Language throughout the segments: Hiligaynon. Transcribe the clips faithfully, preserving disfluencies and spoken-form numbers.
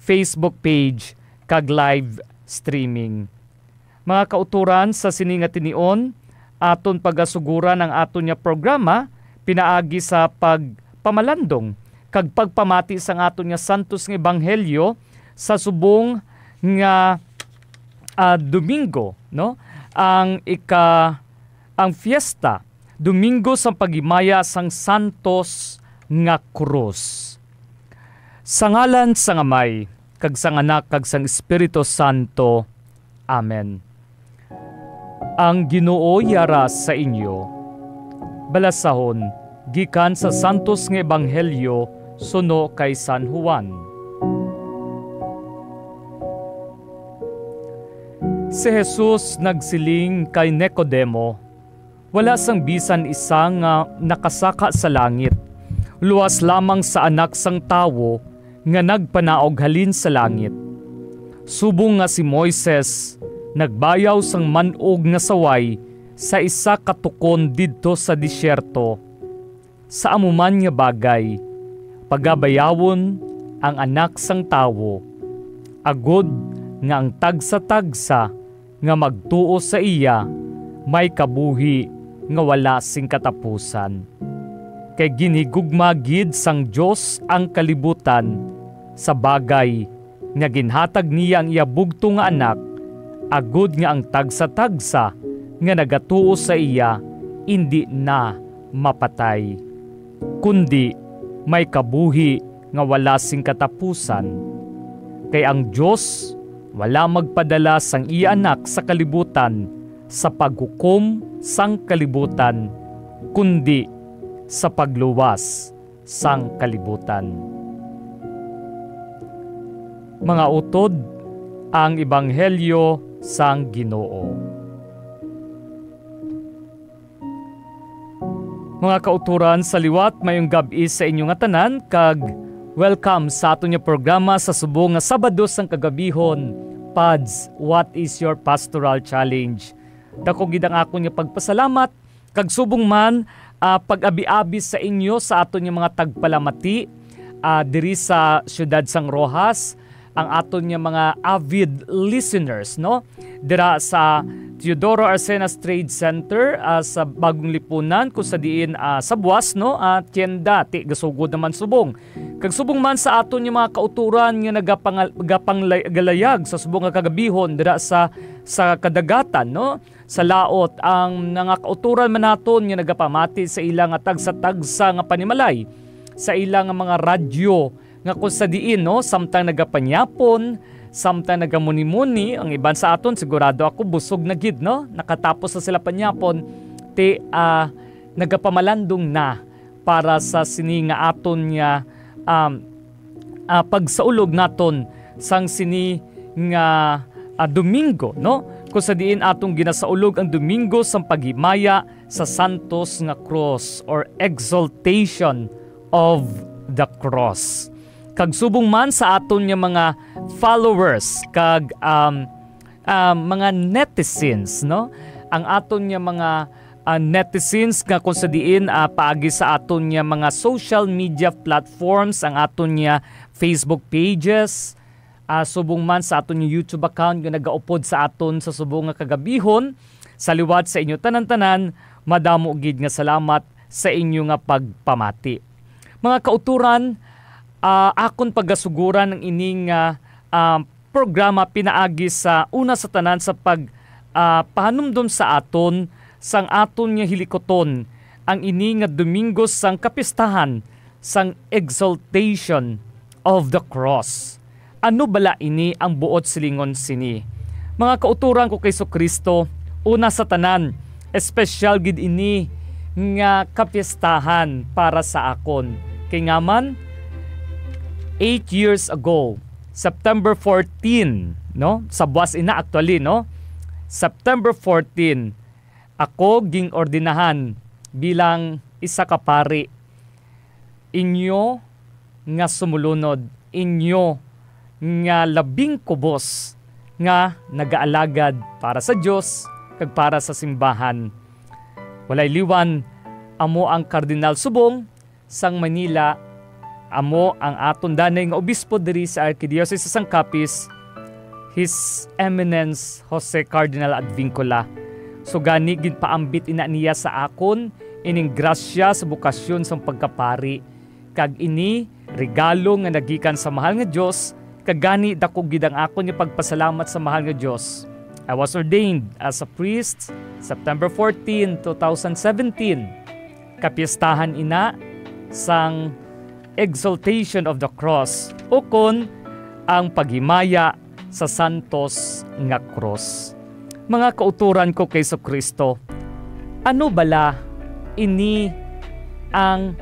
Facebook page, kag live streaming. Mga kautoran, sa sini nga tinion, aton pagasuguran ang aton nga programa pinaagi sa pagpamalandong kag pagpamati sang aton nga santos nga ebanghelyo sa subong nga, ah, Domingo, no? Ang ika-, ang fiesta, Domingo sang Paghimaya sang Santos nga Krus. Sa ngalan sang Amay, kag sang Anak, kag sang Espiritu Santo. Amen. Ang Ginoo yara sa inyo. Balasahon gikan sa santos nga ebanghelyo suno kay San Juan. Si Jesus nagsiling kay Nicodemo, "Wala sang bisan isa nga nakasaka sa langit, luas lamang sa Anak sang Tawo nga nagpanaog halin sa langit. Subong nga si Moises nagbayaw sang man-og nga saway sa isa ka tukon didto sa desierto, sa amo man nga bagay, pagabayawon ang Anak sang Tawo, agod nga ang tagsa-tagsa nga magtuo sa iya may kabuhi nga wala sing katapusan. Kay ginhigugma gid sang Dios ang kalibutan sa bagay nga ginhatag niya ang iya bugtong nga Anak, agod nga ang tagsa-tagsa nga nagatuo sa iya indi na mapatay, kundi may kabuhi nga wala sing katapusan. Kay ang Dios wala magpadala sang iya Anak sa kalibutan sa paghukom sang kalibutan, kundi sa pagluwas sang kalibutan." Mga utod, ang ebanghelyo sang Ginoo. Mga kautoran sa liwat, mayong gab-i sa inyo nga tanan, kag welcome sa aton nga programa sa subong nga Sabado sang kagabihon, Pads, What is Your Pastoral Challenge? Dako gid ang akon nga pagpasalamat, kag subong man, ah, pag-abi-abi sa inyo sa aton nga mga tagpalamati, ah, diri sa siyudad sang Roxas, ang aton nga mga avid listeners, no? Dira sa Teodoro Arcenas Trade Center, ah, sa Bagong Lipunan, kung sa diin, ah, sa buas, no? Ah, tienda, ti, gasugod naman subong. Kag subong man sa aton nga mga kautoran nga nagapangal-, gapangla-, galayag sa subong nga kagabihon dira sa, sa kadagatan, no? Sa laot, ang mga kautoran man naton nga nagapamati sa ila nga tagsa-tagsa nga panimalay, sa ila nga mga radyo, nga kung sa diin, no, samtang nagapanyapon, samtang nagamuni-muni, ang iban sa aton, sigurado ako, busog na gid, no? Nakatapos na sila panyapon, ti, ah, nagapamalandong na para sa sini nga aton nga, um, ah, pagsaulog naton sang sini nga, ah, Domingo, no? Kung sa diin aton ginasaulog ang Domingo sang Paghimaya sa Santos nga Cross or Exaltation of the Cross. Kag subong man sa aton nga mga followers kag, um, um, mga netizens, no? Ang aton nga mga, ah, netizens nga kung sa diin, ah, paagi sa aton nga mga social media platforms, ang aton nga Facebook pages, ah, subong man sa aton nga YouTube account nga nagaupod sa aton sa subong nga kagabihon. Sa liwat sa inyo tanan-tanan, madamo gid nga salamat sa inyo nga pagpamati. Mga kautoran, ah, akon pagasuguran ang ini nga, ah, programa pinaagi sa una sa tanan sa pag, ah, pahanumdom sa aton sang aton nga hilikuton ang ini nga Domingo sang kapistahan sang Exaltation of the Cross. Ano bala ini ang buot silingon sini? Mga kautoran ko kay Jesu-Cristo, una sa tanan, espesyal gid ini nga kapistahan para sa akon. Kay nga man, eight years ago, September fourteen, no? Sa buwas ina, actually, no? September fourteen, ako ging-ordinahan bilang isa ka pari. Inyo nga sumulunod, inyo nga labing kubos nga nagaalagad para sa Dios kag para sa simbahan. Walay liwan, amo ang Kardinal Subong sang Manila, Amo ang aton danay nga obispo diri sa Arkidiocese sang Capiz, His Eminence Jose Cardinal Advincula. So gani, ginpaambit ina niya sa akon ining grasya sa bokasyon sang pagkapari, kag ini regalo nga nagikan sa mahal nga Dios, kag gani dako gid ang akon nga pagpasalamat sa mahal nga Dios. I was ordained as a priest September fourteen, two thousand seventeen. Kapiestahan ina sang Exaltation of the Cross, ukon ang paghimaya sa santos nga krus. Mga kauturan ko kay Jesu-Cristo, ano bala ini ang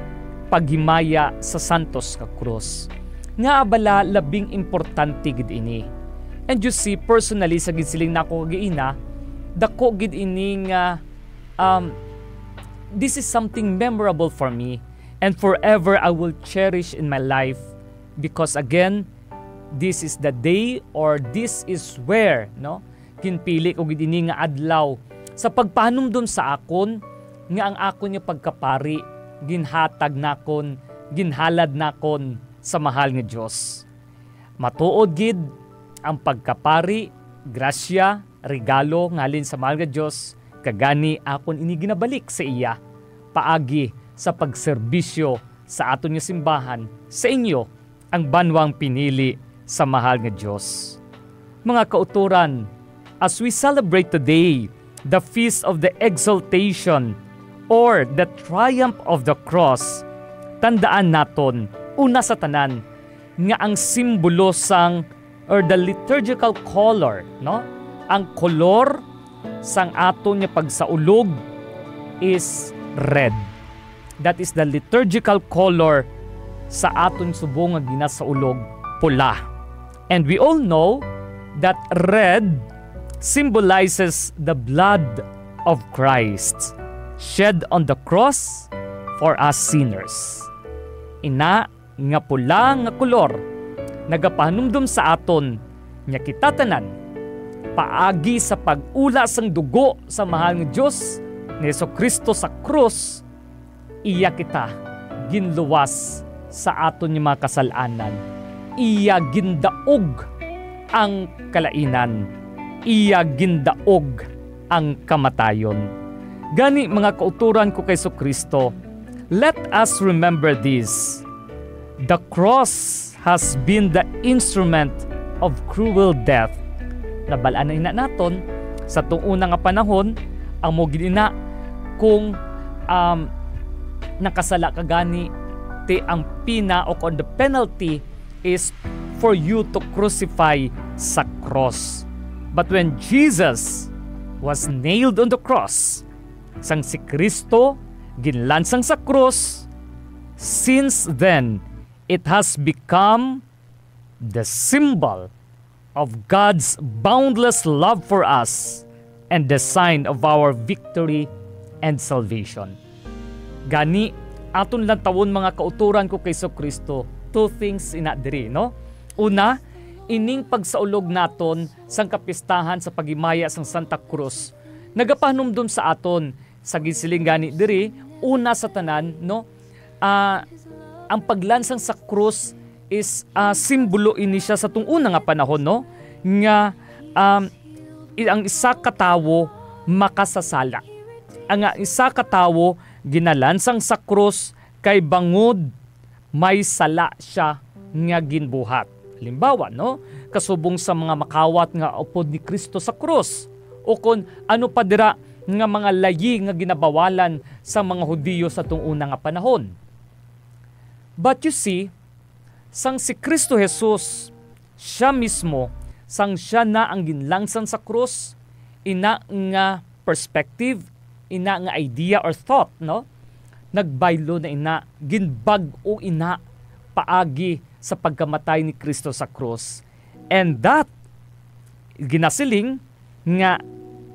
paghimaya sa santos nga krus? Ngaa bala labing importante gid ini? And you see, personally, sa ginsiling nako kag ina, dako gid ini nga, um, this is something memorable for me, and forever I will cherish in my life, because again, this is the day, or this is where, no, ginpili ko gid ini nga adlaw sa pagpahanumdom sa akon nga ang akon nga pagkapari ginhatag nakon, ginhalad nakon sa mahal nga Dios. Matuod gid, ang pagkapari, grasya, regalo nga halin sa mahal nga Dios, kag gani akon ini ginabalik sa iya paagi sa pagserbisyo sa aton nga simbahan, sa inyo, ang banwang pinili sa mahal nga Dios. Mga kauturan, as we celebrate today the feast of the exaltation or the triumph of the cross, tandaan naton, una sa tanan, nga ang simbolo sang, or the liturgical color, no? Ang kolor sang aton nga pagsaulog is red. That is the liturgical color sa aton subong nga ginasaulog, pula. And we all know that red symbolizes the blood of Christ shed on the cross for us sinners. Ina nga pula nga kolor nagapahanumdom sa aton nga kita tanan, paagi sa pag-ula sang dugo sa mahal nga Dios ni Jesu-Cristo sa krus, iya kita ginluwas sa aton nga mga kasal-anan. Iya gindaog ang kalainan. Iya gindaog ang kamatayon. Gani, mga kauturan ko kay Jesu-Cristo, let us remember this. The cross has been the instrument of cruel death. Nabal-an na ina naton, sa tung una nga panahon, amo gid ina kung, um, nakasala ka gani, ti ang pina o kon the penalty is for you to crucify sa cross. But when Jesus was nailed on the cross, sang si Cristo ginlansang sa krus, since then, it has become the symbol of God's boundless love for us and the sign of our victory and salvation. Gani, aton lantawon, mga kauturan ko kay Jesu-Cristo, two things ina diri, no? Una, ining pagsaulog naton sang kapistahan sa paghimaya sang Santa Cruz nagapahanumdom sa aton sa ginsiling gani diri, una sa tanan, no, ah, ang paglansang sa krus is, ah, simbolo ini siya sa tung una nga panahon, no, nga, um, i-, ang isa ka tawo makasasala. Ang, ah, isa ka tawo ginalansang sa krus kay bangod may sala siya nga ginbuhat. Halimbawa, no, kasubong sa mga makawat nga upod ni Cristo sa krus, o kon ano pa dira nga mga layi nga ginabawalan sa mga Hudiyo sa tung una nga panahon. But you see, sang si Cristo Jesus, siya mismo, sang siya na ang ginlangsan sa krus, ina nga perspective, ina nga idea or thought, no? Nagbaylo na ina, ginbag-o ina, paagi sa pagkamatay ni Cristo sa krus. And that, ginasiling nga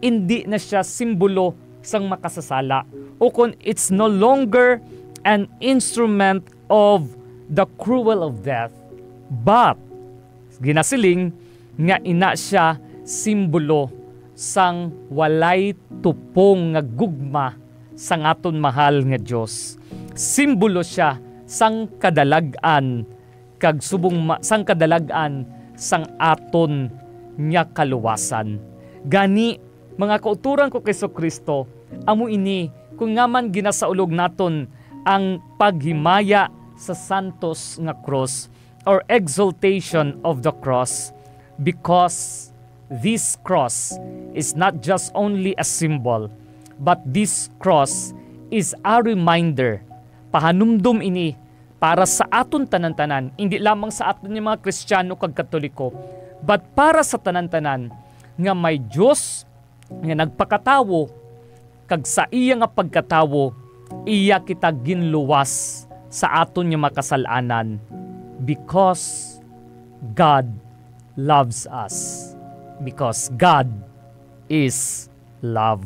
indi na siya simbolo sang makasasala, o kon it's no longer an instrument of the cruel of death, but ginasiling nga ina siya simbolo sang walay tupong nga gugma sang aton mahal nga Dios. Simbolo siya sang kadalag-an kag subong ma-, sang kadalag-an sang aton nga kaluwasan. Gani, mga kauturan ko kay Jesu-Cristo, amo ini kung nga man ginasaulog naton ang paghimaya sa santos nga krus or exaltation of the cross, because this cross is not just only a symbol, but this cross is a reminder. Pahanumdom ini para sa aton tanan-tanan, hindi lamang sa aton nga mga Kristiyano kag Katoliko, but para sa tanan-tanan nga may Dios nga nagpakatawo, kag sa iya nga pagkatawo, iya kita ginluwas sa aton nga makasal-anan, because God loves us, because God is love.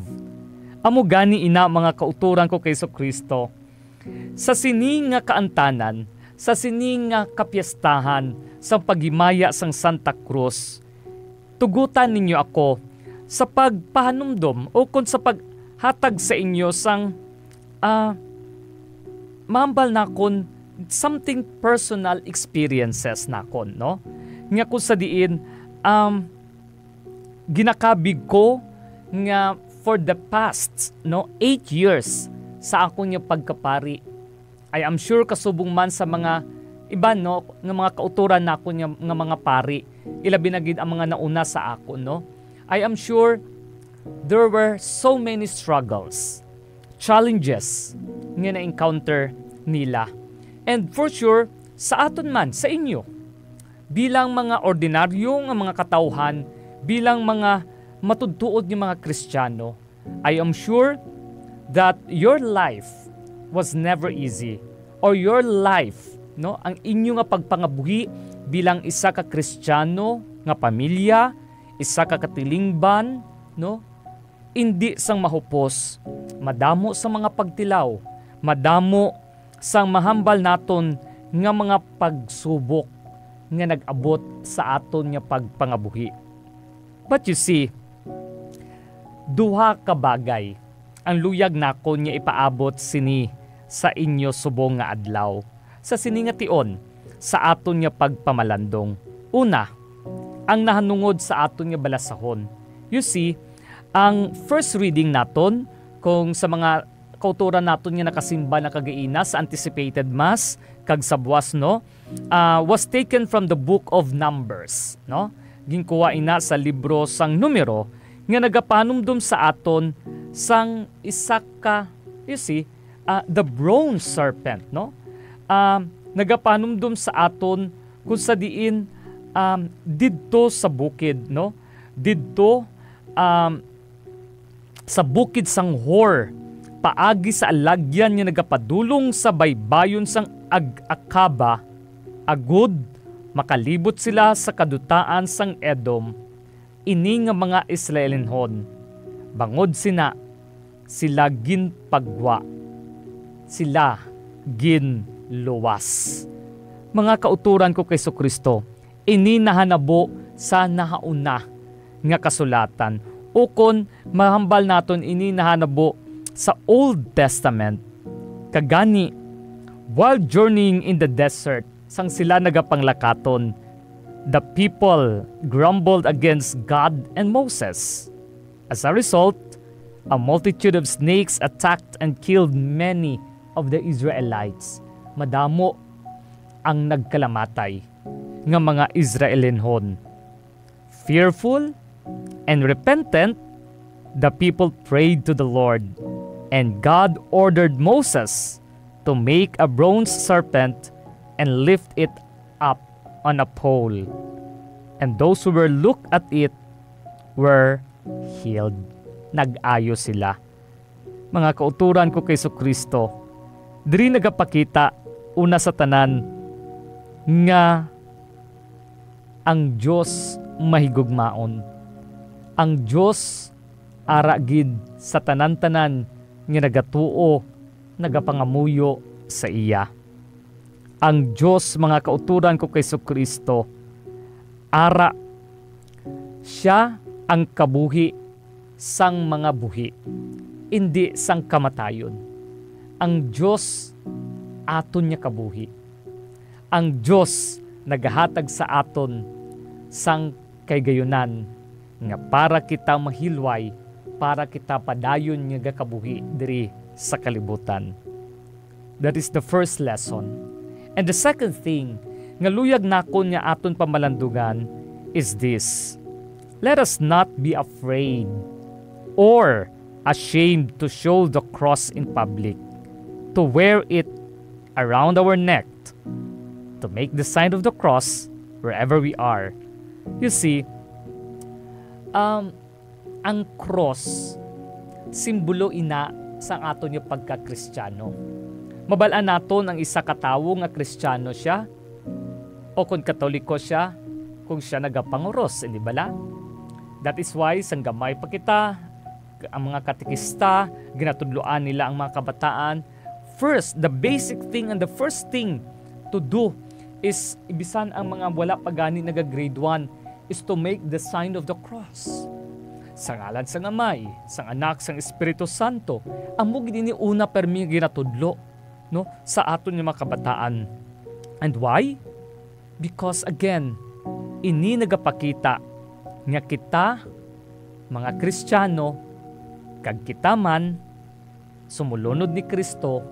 Amo gani ina, mga kauturan ko kay Jesu-Cristo, sa sini nga kaantanan, sa sini nga kapiestahan sang paghimaya sang Santa Cruz, tugutan ninyo ako sa pagpahanumdom o kon sa paghatag sa inyo sang, ah, mahambal nakon something personal experiences nakon, no? Nga kung sa diin, um, ginakabig ko nga for the past, no, eight years sa akon nga pagkapari, I am sure kasubong man sa mga iban, no, nga mga kauturan nakon nga, nga mga pari, ilabi na gid ang mga nauna sa akon, no. I am sure there were so many struggles, challenges nga na-encounter nila. And for sure, sa aton man, sa inyo, bilang mga ordinaryo nga mga katawhan, bilang mga matudtuod nga mga Kristiyano, I am sure that your life was never easy, or your life, no, ang inyo nga pagpangabuhi bilang isa ka Kristiyano nga pamilya, isa ka katilingban, no, indi sang mahupos, madamo sa mga pagtilaw, madamo sang mahambal naton nga mga pagsubok nga nag-abot sa aton nga pagpangabuhi. But you see, duha ka bagay ang luyag nakon nga ipaabot sini sa inyo subong nga adlaw, sa sini nga tion sa aton nga pagpamalandong. Una, ang nahanungod sa aton nga balasahon. You see, ang first reading naton, kung sa mga kauturan naton nga nakasimba na kagaina sa anticipated mass kag sa buas, no, ah, was taken from the book of Numbers, no? Ginkuha ina sa libro sang Numero nga nagapanumdom sa aton sang isa ka, you see, ah, the bronze serpent, no? Ah, nagapanumdom sa aton kung sa diin, um, didto sa bukid, no? Didto, um, sa bukid sang Hor, paagi sa alagyan nga nagapadulong sa baybayon sang Ag-, Akaba, agud makalibot sila sa kadutaan sang Edom, ini nga mga Israelinhon. Bangod sina, sila ginpagwa, sila ginluwas. Mga kauturan ko kay Jesu-Cristo, ini nahanabo sa nahauna nga kasulatan, ukon mahambal naton ini nahanabo sa Old Testament. Kagani, while journeying in the desert, sang sila nagapanglakaton, the people grumbled against God and Moses. As a result, a multitude of snakes attacked and killed many of the Israelites. Madamo ang nagkalamatay nga mga Israelinhon. Fearful and repentant, the people prayed to the Lord, and God ordered Moses to make a bronze serpent and lift it up on a pole. And those who were look at it were healed. Nag-ayo sila. Mga kauturan ko kay Jesu-Cristo, diri nagapakita, una sa tanan, nga ang Dios mahigugmaon. Ang Dios ara gid sa tanan-tanan nga nagatuo, nagapangamuyo sa iya. Ang Dios, mga kauturan ko kay Jesu-Cristo, ara sia ang kabuhi sang mga buhi, indi sang kamatayon. Ang Dios aton nga kabuhi. Ang Dios nagahatag sa aton sang kahigayunan nga para kita mahilway, para kita padayon nga gakabuhi diri sa kalibutan. That is the first lesson. And the second thing nga luyag nakon nga aton pamalandungan is this: let us not be afraid or ashamed to show the cross in public, to wear it around our neck, to make the sign of the cross wherever we are. You see, um, ang cross, simbolo ina sang aton nga pagka-Kristiyano. Mabal-an naton ang isa ka tawo nga Kristiyano siya, o kon Katoliko siya, kung siya nagapanguros, hindi bala? That is why, sang gamay pa kita, ang mga katekista, ginatudloan nila ang mga kabataan, first, the basic thing and the first thing to do is, ibisan ang mga wala pa gani naga-grade one, is to make the sign of the cross. Sa ngalan sang Amay, sang Anak, sang Espiritu Santo, amo gid ini una permi nga ginatudlo, no, sa aton nga mga kabataan. And why? Because again, ini nagapakita nga kita, mga Kristiyano, kag kita man, sumulunod ni Kristo,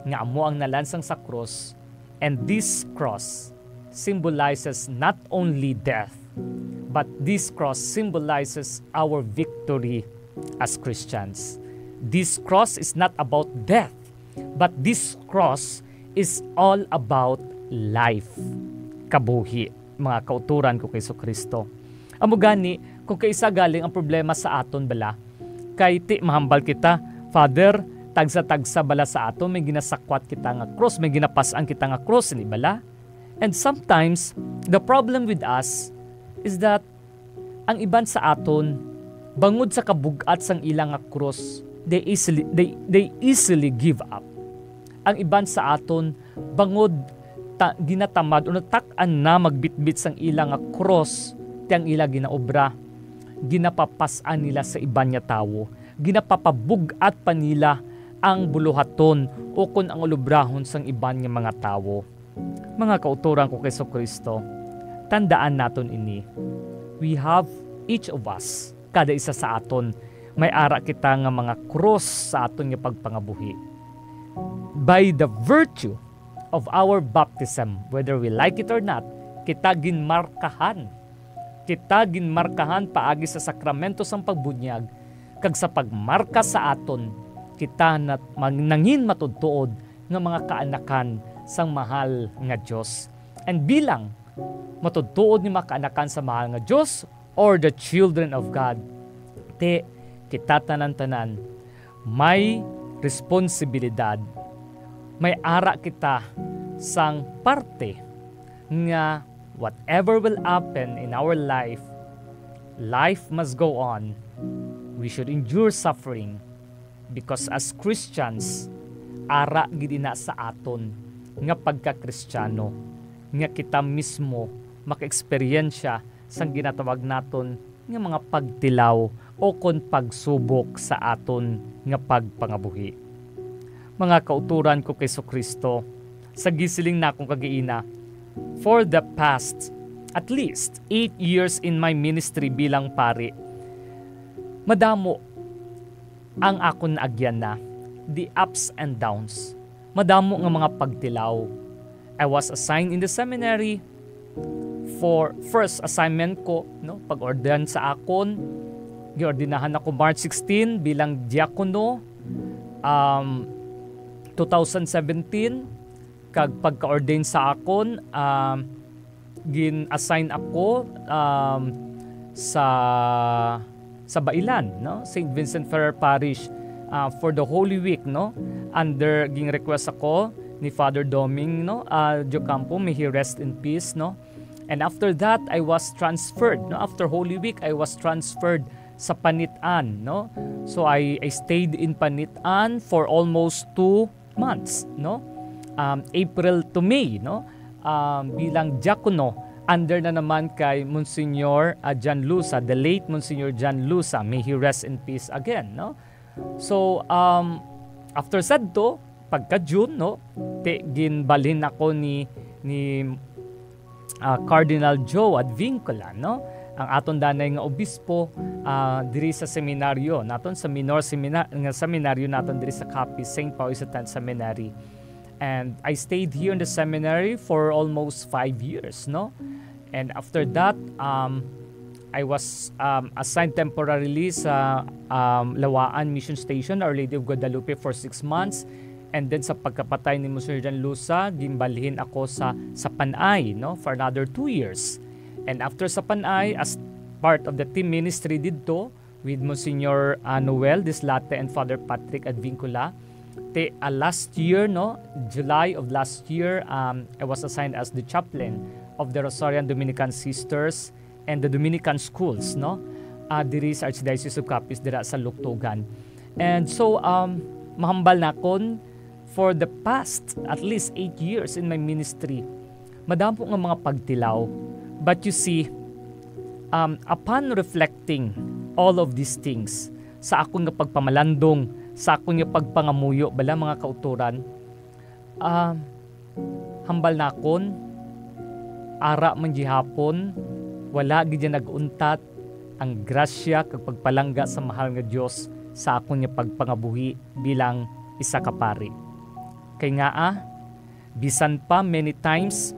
nga amo ang nalansang sa krus, and this cross symbolizes not only death, but this cross symbolizes our victory as Christians. This cross is not about death, but this cross is all about life. Kabuhi, mga kauturan ko kay Kristo. Amo gani, kung kaisa galing ang problema sa aton bala, kay ti mahambal kita, Father, tagsa-tagsa bala sa aton may ginasakwat kita nga krus, may ginapas-an kita nga krus, hindi bala? And sometimes, the problem with us is that ang iban sa aton, bangod sa kabug-at sang ila nga krus, they easily, they, they easily give up. Ang iban sa aton, bangod ta, ginatamad o natak-an na magbitbit sang ila nga krus, ti ang ila ginaobra, ginapapas-an nila sa iban nga tawo, ginapapabug-at pa nila ang buluhaton o kon ang ulubrahon sang iban nga mga tawo. Mga kauturan ko kay Kristo, tandaan naton ini. We have, each of us, kada isa sa aton, may ara kita nga mga krus sa aton nga pagpangabuhi. By the virtue of our baptism, whether we like it or not, kita ginmarkahan. Kita ginmarkahan paagi sa sakramento sang pagbunyag, kag sa pagmarka sa aton, kita nat-, mag-, nangin matuod-tuod nga mga kaanakan sang mahal nga Dios. And bilang matuod-tuod nga mga kaanakan sa mahal nga Dios, or the children of God, ti kita tanan-tanan may responsibilidad, may ara kita sang parte nga whatever will happen in our life, life must go on. We should endure suffering because as Christians, ara gid ina sa aton nga pagka-Kristiyano nga kita mismo makaeksperyensya sang ginatawag naton nga mga pagtilaw o kon pagsubok sa aton nga pagpangabuhi. Mga kauturan ko kay Kristo, sa gisiling nakon kagiina, for the past, at least eight years in my ministry bilang pari, madamo ang akon naagyan na, the ups and downs. Madamo nga mga pagtilaw. I was assigned in the seminary for first assignment ko, no, pag-ordain sa akon. Giordinahan ako March sixteen bilang diakono, um, two thousand seventeen, kag pagka-ordain sa akon, um, gin-assign ako, um, sa, sa Bailan, no? Saint Vincent Ferrer Parish, uh, for the Holy Week, no? Under, ging-request ako ni Father Doming, no? Uh, Diocampo, may he rest in peace, no? And after that, I was transferred, no? After Holy Week, I was transferred sa Panitan, no? So I, I stayed in Panitan for almost two months, no? Um, April to May, no? Um, bilang diakono, under na naman kay Monsignor, ah, John Lusa, the late Monsignor John Lusa, may he rest in peace again, no? So, um, after sadto, pagka-June, no, ti ginbalhin ako ni, ni, ah, Cardinal Joe Advincula, no, ang aton danay nga obispo, ah, diri sa seminaryo naton, sa minor semina-, nga seminaryo naton diri sa Capiz, Saint Pio the Tenth Seminary. And I stayed here in the seminary for almost five years, no? And after that, um, I was, um, assigned temporarily sa, um, Lawaan Mission Station, Our Lady of Guadalupe, for six months. And then sa pagkapatay ni Monsignor John Lusa, ginbalhin ako sa, sa Panay, no, for another two years. And after sa Panay, as part of the team ministry didto, with Monsignor, uh, Noel Dislate and Father Patrick Advincula, ti, uh, last year, no, July of last year, um, I was assigned as the chaplain of the Rosarian Dominican Sisters and the Dominican schools, no, uh, diri sa Archdiocese of Capiz, dira sa Luktugan. And so, um, mahambal nakon, for the past at least eight years in my ministry, madamo nga mga pagtilaw. But you see, um, upon reflecting all of these things, sa akon nga pagpamalandong, sa akon nga pagpangamuyo, bala, mga kautoran, ah, hambal nakon, ara man gihapon, wala gid ya nag-untat ang grasya kag pagpalangga sa mahal nga Dios sa akon nga pagpangabuhi bilang isa ka pari. Kay ngaa, bisan pa many times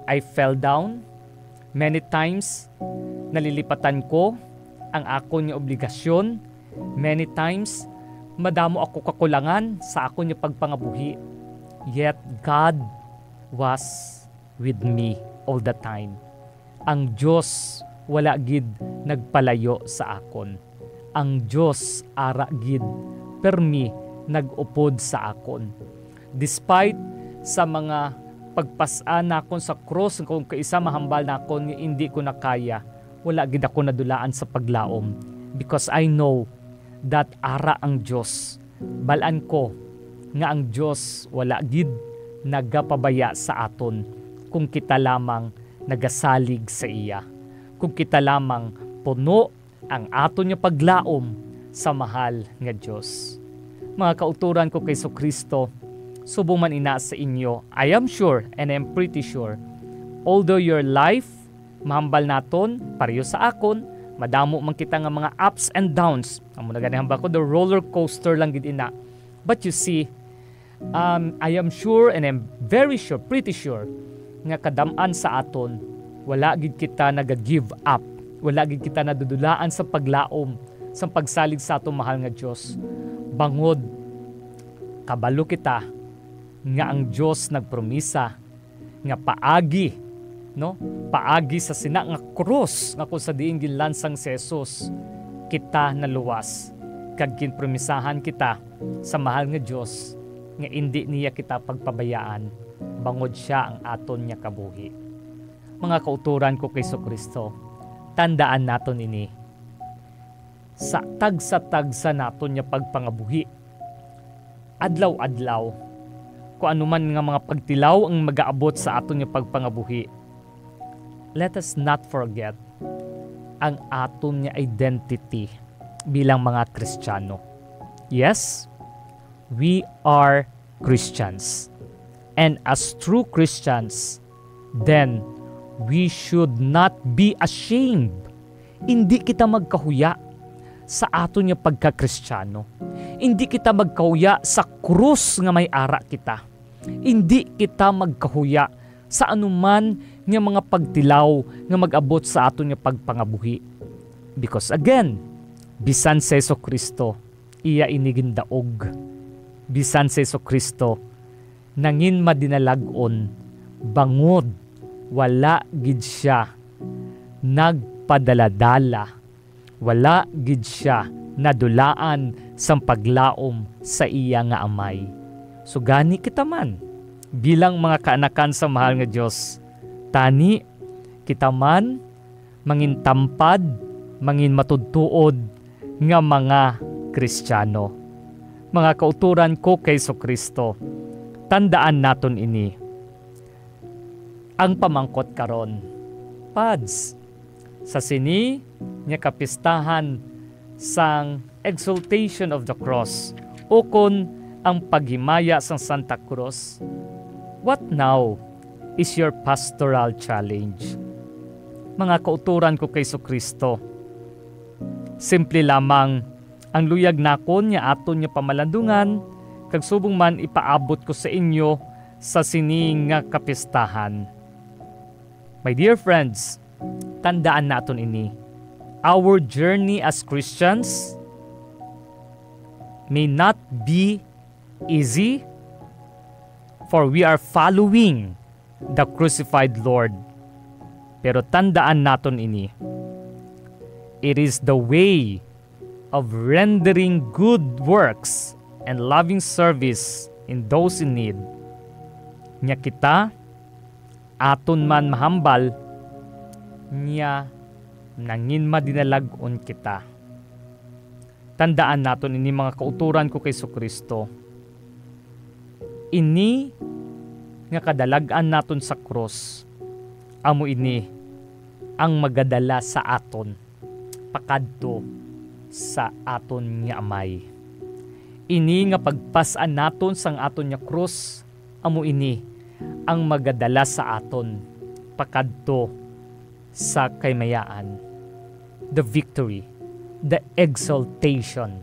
I fell down, many times nalilipatan ko ang akon nga obligasyon, many times madamo ako kakulangan sa akon nga pagpangabuhi. Yet God was with me all the time. Ang Dios wala gid nagpalayo sa akon. Ang Dios ara gid permi nag-upod sa akon. Despite sa mga pagpas-an nakon sa krus, kung kaisa mahambal nakon nga indi ko na kaya, wala gid ako nadulaan sa paglaom, because I know that ara ang Dios. Bal-an ko nga ang Dios wala gid nagapabaya sa aton kung kita lamang nagasalig sa iya, kung kita lamang puno ang aton nga paglaom sa mahal nga Dios. Mga kautoran ko kay Jesu-Cristo, subong man ina sa inyo, I am sure and I am pretty sure, although your life, mahambal naton, pareho sa akon, madamo man kita nga mga ups and downs. Amo na gani hambal ko, the roller coaster lang gid ina. But you see, um, I am sure and I'm very sure, pretty sure, nga kadam-an sa aton, wala gid kita naga-give up. Wala gid kita nadudulaan sa paglaom, sa pagsalig sa aton mahal nga Dios. Bangod, kabalo kita nga ang Dios nagpromisa nga paagi, no? Paagi sa sina nga krus nga kung sa diin ginlansang si Jesus, kita naluwas, kag ginpromisahan kita sa mahal nga Dios nga indi niya kita pagpabayaan, bangod siya ang aton nga kabuhi. Mga kautoran ko kay Jesu-Cristo, tandaan naton ini sa tagsa-tagsa naton nga pagpangabuhi. Adlaw-adlaw, kung ano man nga mga pagtilaw ang magaabot sa aton nga pagpangabuhi, let us not forget ang aton nga identity bilang mga Kristiyano. Yes, we are Christians. And as true Christians, then we should not be ashamed. Indi kita magkahuya sa aton nga pagka-Kristiyano. Indi kita magkahuya sa krus nga may ara kita. Indi kita magkahuya sa anuman nga mga pagtilaw nga mag-abot sa aton nga pagpangabuhi. Because again, bisan si Jesu-Cristo, iya ini gindaog. Bisan si Jesu-Cristo, nangin madinalag-on, bangod wala gid sia nagpadaladala, wala gid sia nadulaan sang paglaom sa iya nga Amay. So gani kita man, bilang mga kaanakan sa mahal nga Dios, tani kita man mangin tampad, mangin matudtuod nga mga Kristiyano. Mga kautoran ko kay Jesu-Cristo, tandaan naton ini. Ang pamangkot karon, Pads, sa sini nga kapistahan sang Exaltation of the Cross, ukon ang paghimaya sang Santa Cruz? What now is your pastoral challenge? Mga kauturan ko kay Jesu-Cristo, simple lamang ang luyag nakon nga aton nga pamalandungan, kag subong man ipaabot ko sa inyo sa sini nga kapistahan. My dear friends, tandaan naton ini. Our journey as Christians may not be easy, for we are following the crucified Lord. Pero tandaan naton ini. It is the way of rendering good works and loving service in those in need. Nya kita, aton man mahambal, nya nangin madinalag-on kita. Tandaan naton ini, mga kauturan ko kay Jesu-Cristo. Ini nga kadalag-an naton sa krus, amo ini ang magadala sa aton pakadto sa aton nga Amay. Ini nga pagpas-an naton sang aton nga krus, amo ini ang magadala sa aton pakadto sa kaymayaan, the victory, the exaltation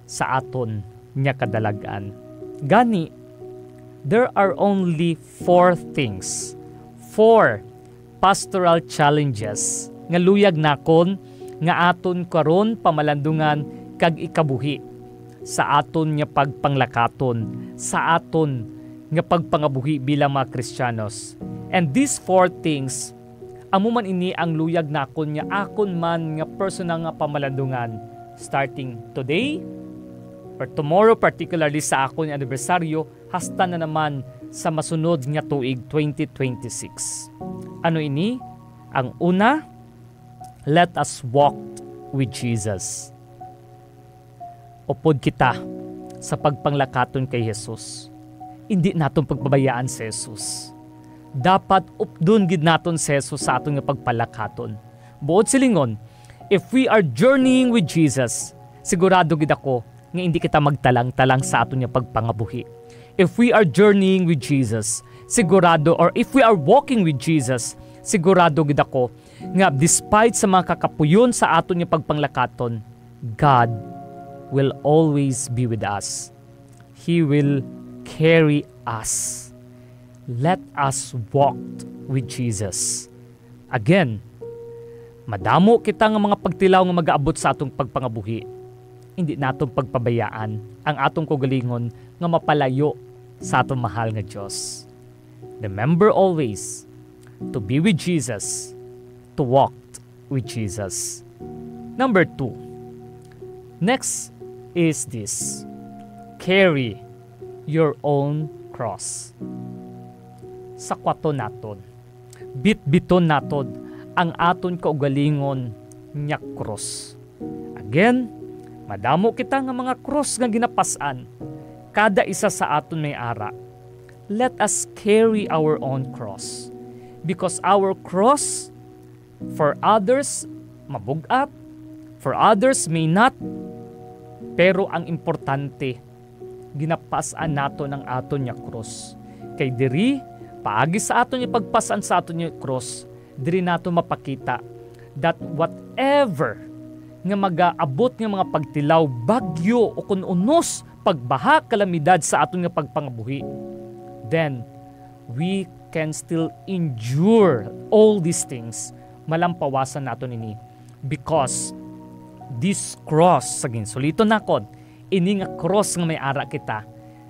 sa aton nga kadalag-an. Gani, there are only four things, four pastoral challenges nga luyag nakon nga aton karon pamalandungan kag ikabuhi sa aton nga pagpanglakaton, sa aton nga pagpangabuhi bilang mga Kristiyanos. And these four things, amo man ini ang luyag nakon nga akon man nga personal nga pamalandungan, starting today or tomorrow, particularly sa akon nga anibersaryo, hasta na naman sa masunod nga tuig, twenty twenty-six. Ano ini? Ang una, let us walk with Jesus. Upod kita sa pagpanglakaton kay Jesus. Indi naton pagpabayaan si Jesus. Dapat updon gid naton si Jesus sa aton nga pagpalakaton. Buot silingon, if we are journeying with Jesus, sigurado gid ako nga indi kita magtalang-talang sa aton nga pagpangabuhi. If we are journeying with Jesus, sigurado, or if we are walking with Jesus, sigurado gid ako nga despite sa mga kakapuyon sa aton nga pagpanglakaton, God will always be with us. He will carry us. Let us walk with Jesus. Again, madamo kita nga mga pagtilaw nga magaabot sa atong pagpangabuhi. Hindi naton pagpabayaan ang atong kaugalingon nga mapalayo sa atong mahal nga Dios. Remember always to be with Jesus, to walk with Jesus. Number two, next is this: carry your own cross. Sakwaton naton, bitbiton naton ang aton kaugalingon nga krus. Again, madamo kita nga mga krus nga ginapas-an. Kada isa sa aton may ara. Let us carry our own cross. Because our cross, for others, mabug-at, for others, may not. Pero ang importante, ginapas-an naton ang aton nga krus. Kay diri, paagi sa aton nga pagpas-an sa aton nga krus, diri naton mapakita that whatever nga magaabot nga mga pagtilaw, bagyo, o kun unos, pagbaha, kalamidad sa aton nga pagpangabuhi, then we can still endure all these things. Malampawasan naton ini because this cross, sa ginsuliton nakon, ini nga cross nga may ara kita.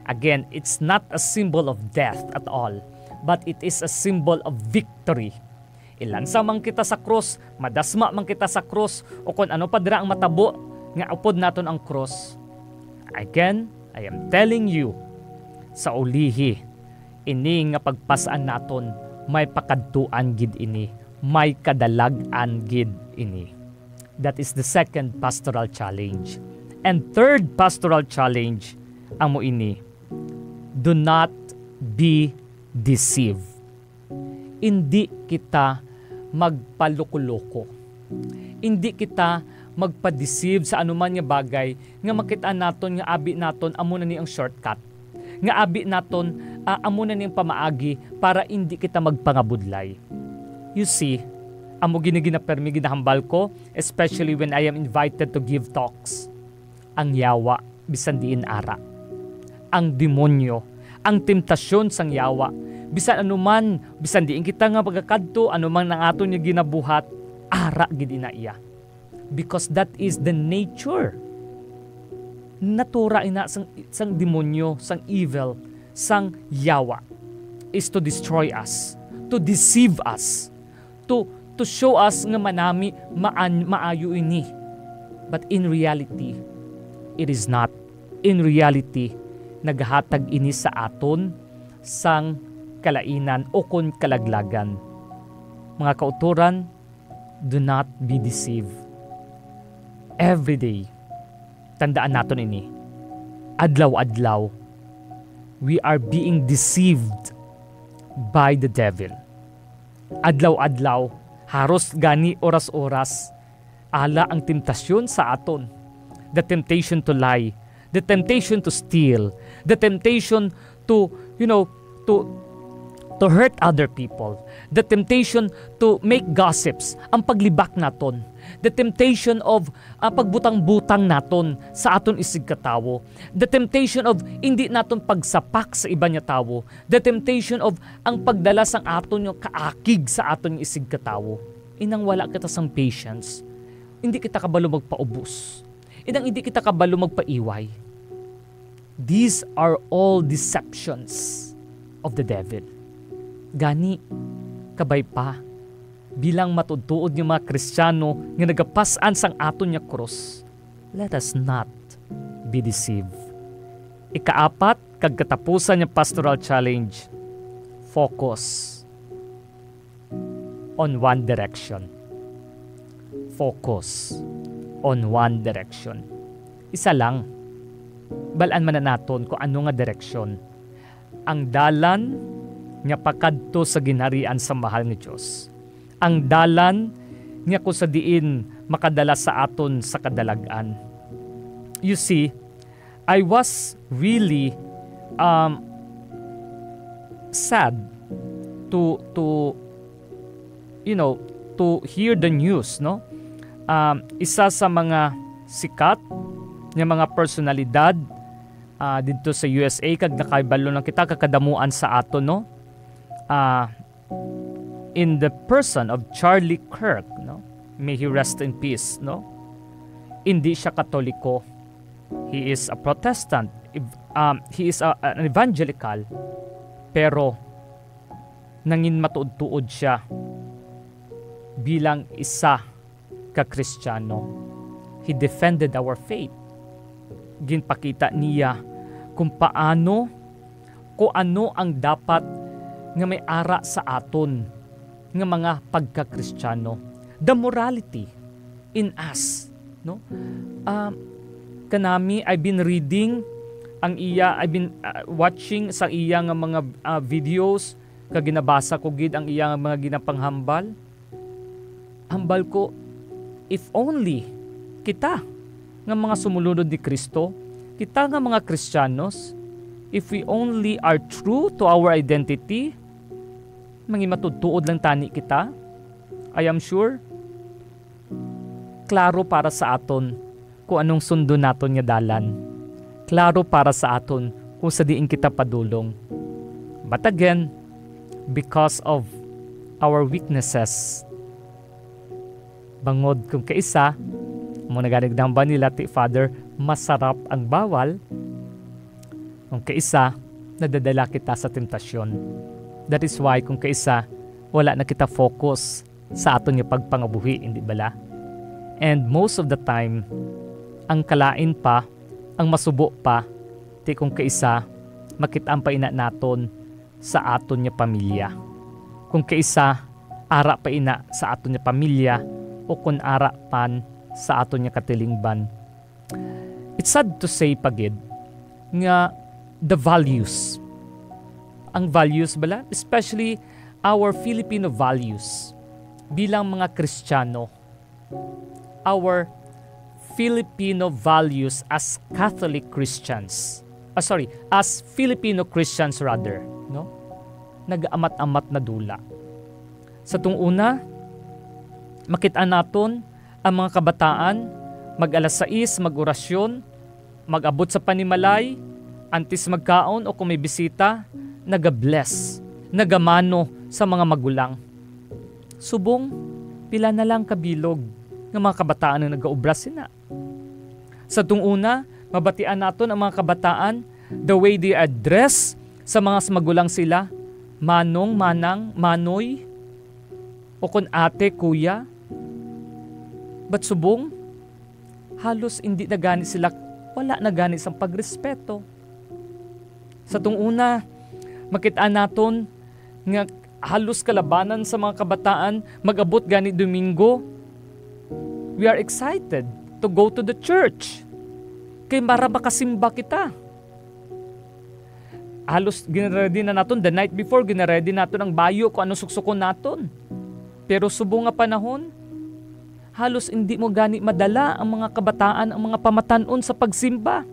Again, it's not a symbol of death at all, but it is a symbol of victory. Ilansa man kita sa krus, madasma man kita sa krus, o kon ano pa dira ang matabo nga upod naton ang krus. Again, I am telling you, sa ulihi, ini nga pagpas-an naton, may pakadtuan gid ini, may kadalag-an gid ini. That is the second pastoral challenge. And third pastoral challenge, amo ini: do not be deceived. Indi kita magpaluko-luko. Indi kita magpa-deceive sa anuman nga bagay nga makit-an naton nga abi naton amo na ni ang shortcut, nga abi naton, ah, amo na ni ang pamaagi para indi kita magpangabudlay. You see, amo gini ginapermi ginahambal ko, especially when I am invited to give talks. Ang yawa, bisan diin ara. Ang demonyo, ang temptasyon sang yawa, bisan anuman, bisan diin kita nga magakadto, anuman ang aton nga ginabuhat, ara gid ina iya. Because that is the nature. Natura ina sang, sang demonyo, sang evil, sang yawa, is to destroy us, to deceive us, to, to show us nga manami maan, maayo ini. But in reality, it is not. In reality, naghatag ini sa aton sang kalainan o kon kalaglagan. Mga kautoran, do not be deceived. Every day, tandaan naton ini. Adlaw-adlaw, we are being deceived by the devil. Adlaw-adlaw, haros gani oras-oras, ala ang temptasyon sa aton. The temptation to lie, the temptation to steal, the temptation to, you know, to, to hurt other people, the temptation to make gossips, ang paglibak naton, the temptation of, ah, pagbutang-butang naton sa aton isigkatawo, the temptation of hindi naton pagsapak sa iban nga tawo, the temptation of ang pagdala sang aton nga kaakig sa aton nga isigkatawo. Inang wala kita sang patience, hindi kita kabalo magpaubos. Inang hindi kita kabalo magpaiway. These are all deceptions of the devil. Gani, kabay pa, bilang matuod-tuod nga mga Kristiyano nga nagapas-an sang aton nga krus, let us not be deceived. Ikaapat kag katapusan nga pastoral challenge, focus on one direction. Focus on one direction. Isa lang. Bal-an man na naton kung ano nga direksyon. Ang dalan nga pakadto sa ginharian sa mahal nga Dios. Ang dalan nga kung sa diin makadala sa aton sa kadalag-an. You see, I was really, um, sad to, to, you know, to hear the news, no? Um, isa sa mga sikat nga mga personalidad, ah, didto sa U S A, kag nakahibalo lang kita, kakadamuan sa aton, no? Ah, in the person of Charlie Kirk, no? May he rest in peace, no? Hindi siya Katoliko. He is a Protestant. Ev-, um, he is a, an evangelical. Pero nangin matuod-tuod siya bilang isa ka Kristiyano. He defended our faith. Ginpakita niya kung paano, kung ano ang dapat nga may ara sa aton nga mga pagka-Kristiyano. The morality in us, no? Ah, kanami, I've been reading ang iya, I've been, ah, watching sa iya nga mga, ah, videos, kag ginabasa ko gid ang iya nga mga ginapanghambal. Hambal ko, if only kita nga mga sumulunod ni Cristo, kita nga mga Kristiyanos, if we only are true to our identity, mangimatudtuod lang tani kita. I am sure, klaro para sa aton kung anong sundon naton nga dalan. Klaro para sa aton kung sa diin kita padulong. But again, because of our weaknesses, bangod kung kaisa, mo nagadigdang ba nila ti Father, masarap ang bawal, kung kaisa, nadadala kita sa temptasyon. That is why kung kaisa, wala na kita focus sa aton nga pagpangabuhi, hindi bala? And most of the time, ang kalain pa, ang masubo pa, ti kung kaisa, makit-an pa ina naton sa aton nga pamilya. Kung kaisa, ara pa ina sa aton nga pamilya o kun ara pan sa aton nga katilingban. It's sad to say pa gid nga the values, ang values bala, especially our Filipino values bilang mga Kristiyano, our Filipino values as Catholic Christians. Ah, sorry, as Filipino Christians rather, no? Nagaamat-amat na dula. Sa tung una, makit-an naton ang mga kabataan mag alas sais mag-orasyon, mag-abot sa panimalay, antes magkaon o kung may bisita, naga-bless, nagamano sa mga magulang. Subong, pila na lang kabilog nga mga kabataan ang nagaobra sina. Sa tung una, mabatian naton ang mga kabataan, the way they address sa mga magulang sila, manong, manang, manoy, o kon ate, kuya. But subong, halos hindi na gani sila, wala na gani sang pagrespeto. Sa tung una, makit-an naton nga halos kalabanan sa mga kabataan mag-abot gani Domingo. We are excited to go to the church. Kay mara makasimba kita. Halos ginaready na naton the night before, ginaready naton ang bayo kung ano suksukon naton. Pero subong nga panahon, halos hindi mo gani madala ang mga kabataan, ang mga pamatan-on sa pagsimba.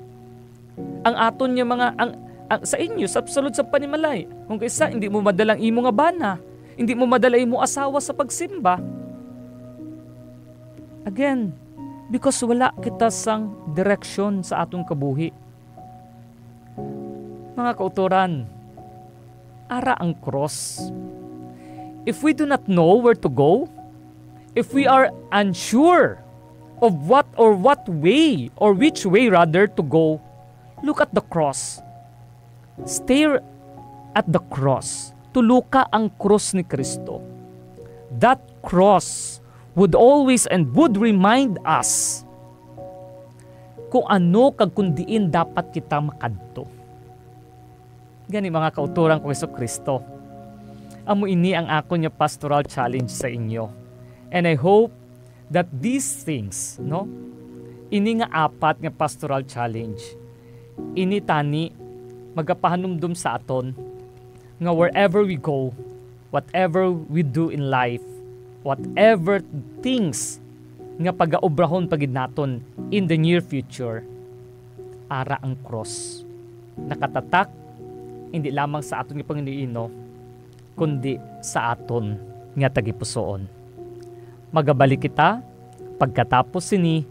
Ang aton nga mga, ang, ang sa inyo, sa sulod sa panimalay, kung kaisa, hindi mo madala ang imo nga bana, hindi mo madala imo asawa sa pagsimba. Again, because wala kita sang direksyon sa aton kabuhi. Mga kautoran, ara ang cross. If we do not know where to go, if we are unsure of what or what way or which way rather to go, look at the cross. Stare at the cross. Tuluka ang cross ni Kristo. That cross would always and would remind us kung ano kag kung diin dapat kita makadto. Gani, mga kautoran ko Jesu-Cristo, amo ini ang akon nga pastoral challenge sa inyo. And I hope that these things, no, ini nga apat nga pastoral challenge, ini tani magapahanumdom sa aton nga wherever we go, whatever we do in life, whatever things nga pagaobrahon pa gid naton in the near future, ara ang cross. Nakatatak hindi lamang sa aton nga panginino, kundi sa aton nga tagipusoon. Magabalik kita pagkatapos sini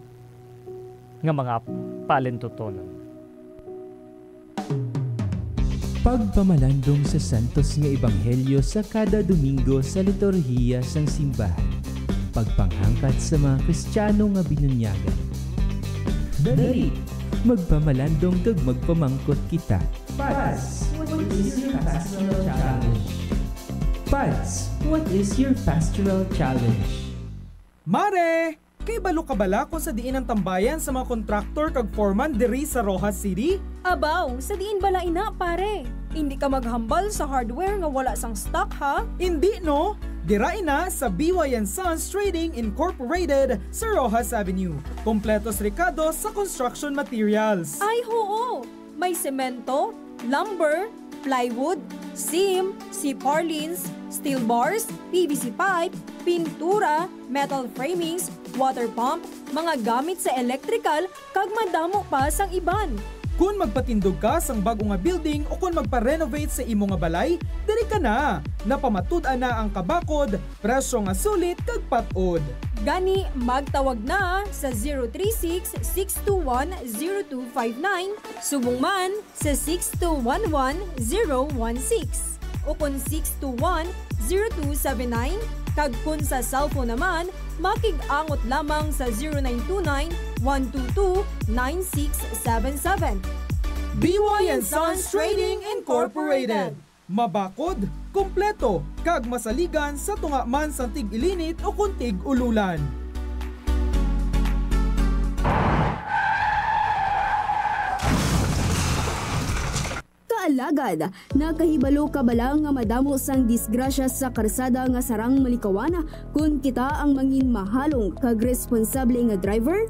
nga mga paalintutonon. Pagpamalandong sa santos nga ebanghelyo sa kada Domingo sa liturhiya sang simbahan. Pagpanghangkat sa mga Kristiyano nga binunyagan. Dali, magpamalandong kag magpamangkot kita. Pads, what is your pastoral challenge? Pads, what is your pastoral challenge? Mare! Kay balo ka bala kung sa diin ang tambayan sa mga kontraktor kag foreman diri sa Roxas City? Abaw, sa diin bala ina, pare? Indi ka maghambal sa hardware nga wala sang stock, ha? Indi, no? Dira ina sa B Y and Sons Trading Incorporated sa Roxas Avenue. Kompletos rekado sa construction materials. Ay, hoo! May semento, lumber, plywood, seam, C-purlins, steel bars, P V C pipe, pintura, metal framings, water pump, mga gamit sa electrical, kag madamo pa sang iban. Kon magpatindog ka sang bag-o nga building o kon magpa-renovate sa imo nga balay, diri ka na. Napamatud-an na ang kabakod, presyo nga sulit kag pat-od. Gani, magtawag na sa zero three six, six two one, zero two five nine, subong man sa six two one one, zero one six, o kon six two one, zero two seven nine, kag kon sa cellphone naman, makig-angot lamang sa zero nine two nine, one two two, nine six seven seven. B Y and Sons Trading Incorporated. Mabakod, kompleto, kag masaligan sa tunga man sang tig-ilinit o kon tig-ululan. Kaalagad, nakahibalo ka bala nga madamo sang disgrasya sa karsada nga sarang malikawan kon kita ang mangin mahalong kag responsable nga driver?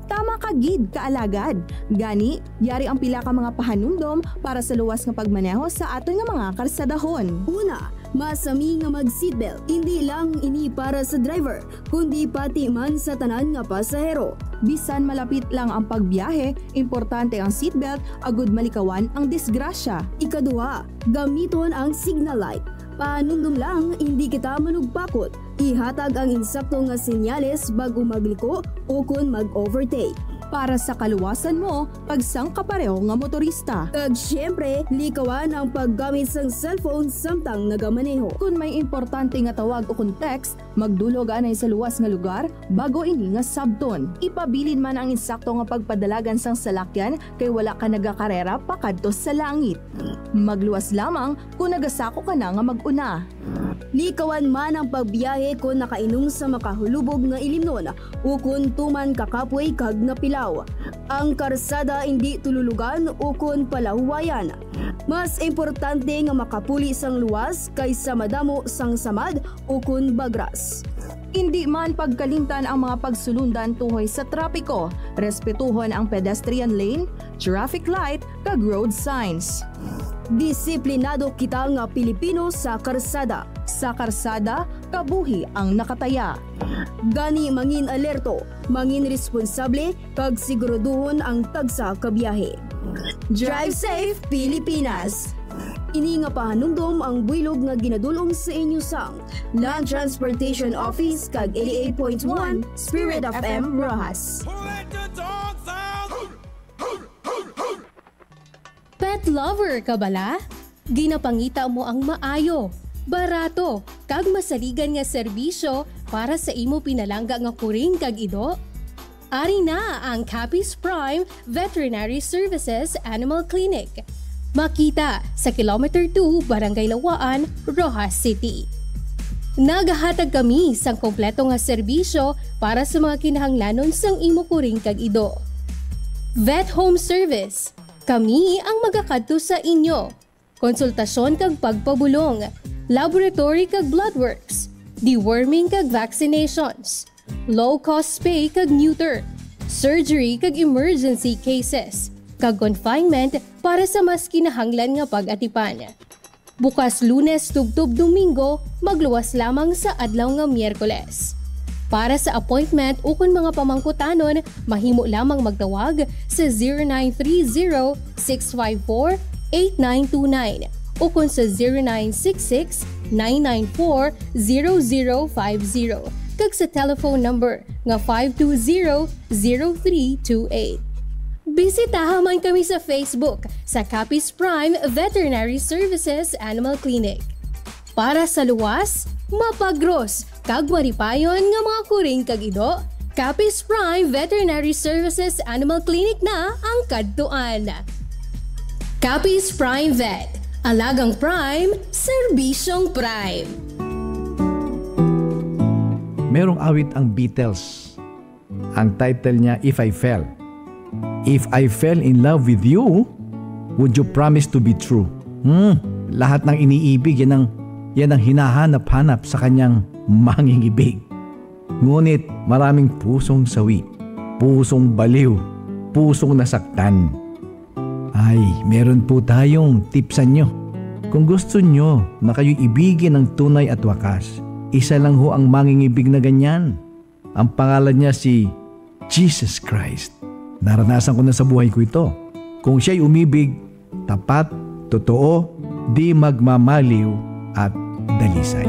Tama ka gid, kaalagad. Gani, yari ang pila ka mga pahanumdom para sa luwas nga pagmaneho sa aton nga mga karsadahon. Una, Masami nga mag-seatbelt. Hindi lang ini para sa driver, kundi pati man sa tanan nga pasahero. Bisan malapit lang ang pagbiyahe, importante ang seatbelt agud malikawan ang disgrasya. Ikaduha, gamiton ang signal light. Pahanumdom lang, hindi kita manugpakot. Ihatag ang insakto nga senyales bag-o magliko ukon mag-overtake. Para sa kaluwasan mo, kag sang kapareho nga motorista. Kag siyempre, likawan ang paggamit sang cellphone samtang nagamaneho. Kon may importante nga tawag ukon text, magdulog anay sa luwas nga lugar bago ini nga sabton. Ipabilin man ang insakto nga pagpadalagan sang salakyan kay wala ka nagakarera pakadto sa langit. Magluwas lamang kon nagasako ka na nga mag-una. Likawan man ang pagbiyahe kon nakainom sa makahulubog nga ilimnon ukon tuman ka kapoy kag napilaw. Ang karsada indi tululugan ukon palahuwayan. Mas importante nga makapuli sang luwas kaysa madamo sang samad ukon bagras. Indi man pagkalimtan ang mga pagsulundan tuhoy sa trapiko. Respetuhon ang pedestrian lane, traffic light, kag road signs. Disiplinado kita nga Pilipino sa karsada. Sa karsada, kabuhi ang nakataya. Gani, mangin alerto, mangin responsable, kag siguraduhon ang tagsa ka biyahe. Drive safe, Pilipinas! Ini nga pahanumdom ang buylog nga ginadul-ong sa inyo sang Land Transportation Office kag eighty-eight point one Spirit F M Roxas. Pet lover ka bala? Ginapangita mo ang maayo, barato, kag masaligan nga serbisyo para sa imo pinalangga nga kuring kag ido? Ari na ang Capiz Prime Veterinary Services Animal Clinic. Makita sa Kilometer two, Barangay Lawaan, Roxas City. Nagahatag kami sang kompleto nga serbisyo para sa mga kinahanglanon sang imo kuring kag ido. Vet Home Service, kami ang magakadto sa inyo. Konsultasyon kag pagpabulong, laboratory kag blood works, deworming kag vaccinations, low-cost spay kag neuter, surgery kag emergency cases, kag confinement para sa mas kinahanglan nga pag-atipan. Bukas Lunes tubtob Domingo, magluwas lamang sa adlaw nga Miyerkules. Para sa appointment ukon mga pamangkutanon, mahimo lamang magtawag sa zero nine three zero, six five four, eight nine two nine ukon sa zero nine six six, nine nine four, zero zero five zero kag sa telephone number nga five two zero, zero three two eight. Bisitaha man kami sa Facebook sa Capiz Prime Veterinary Services Animal Clinic. Para sa luwas, mapagros, kag malipayon nga mga kuring kag ido, Capiz Prime Veterinary Services Animal Clinic na ang kadtuan. Capiz Prime Vet, alagang prime, serbisyong prime. Merong awit ang Beatles. Ang title niya, If I Fell. If I fell in love with you, would you promise to be true? Hmm, lahat ng iniibig, yan ang, yan ang hinahanap-hanap sa kanyang mangingibig. Ngunit maraming pusong sawi, pusong baliw, pusong nasaktan. Ay, meron po tayong tip sa inyo. Kung gusto nyo na kayo ibigin ng tunay at wakas, isa lang ho ang mangingibig na ganyan. Ang pangalan niya si Jesus Christ. Naranasan ko na sa buhay ko ito. Kung siya'y umibig, tapat, totoo, di magmamaliw, at dalisay.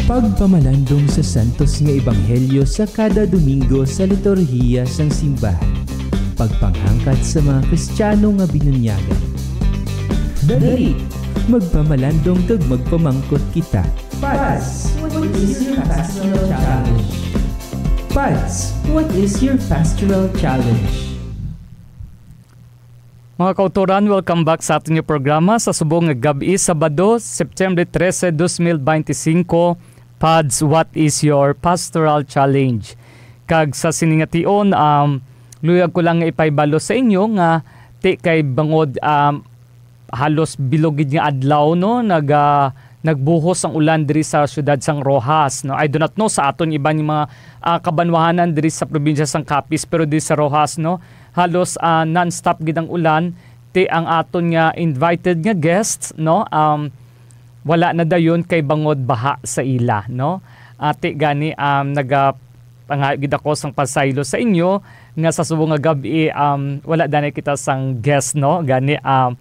Pagpamalandong sa santos nga ebanghelyo sa kada Domingo sa liturhiya sang simbahan. Pagpanghangkat sa mga Kristiyano nga binunyagan. Dali, magpamalandong kag magpamangkot kita. Pads, what is your pastoral challenge? Pads, what is your pastoral challenge? Mga kautoran, welcome back sa aton nga programa sa subong nga gab-i, Sabado, September trese, dos mil beintisinko, Pads, what is your pastoral challenge? Kag sa sini nga tion, um, luyag ko lang nga ipahibalo sa inyo nga ti kay bangod, um, halos bilog gid nga adlaw, no, naga nagbuhos ang ulan diri sa siyudad sang Roxas, no? I do not know sa aton iban nga mga, ah, kabanwahanan diri sa probinsya sang Capiz, pero diri sa Roxas, no, halos, ah, non-stop gid ang ulan. Ti ang aton nga invited nga guests, no, um, wala na dayon kay bangod baha sa ila, no? Ati gani, um, naga-, pangayo gid ako sang pasaylo sa inyo nga sa subong nga gab-i, um, wala danay kita sang guest, no? Gani, um,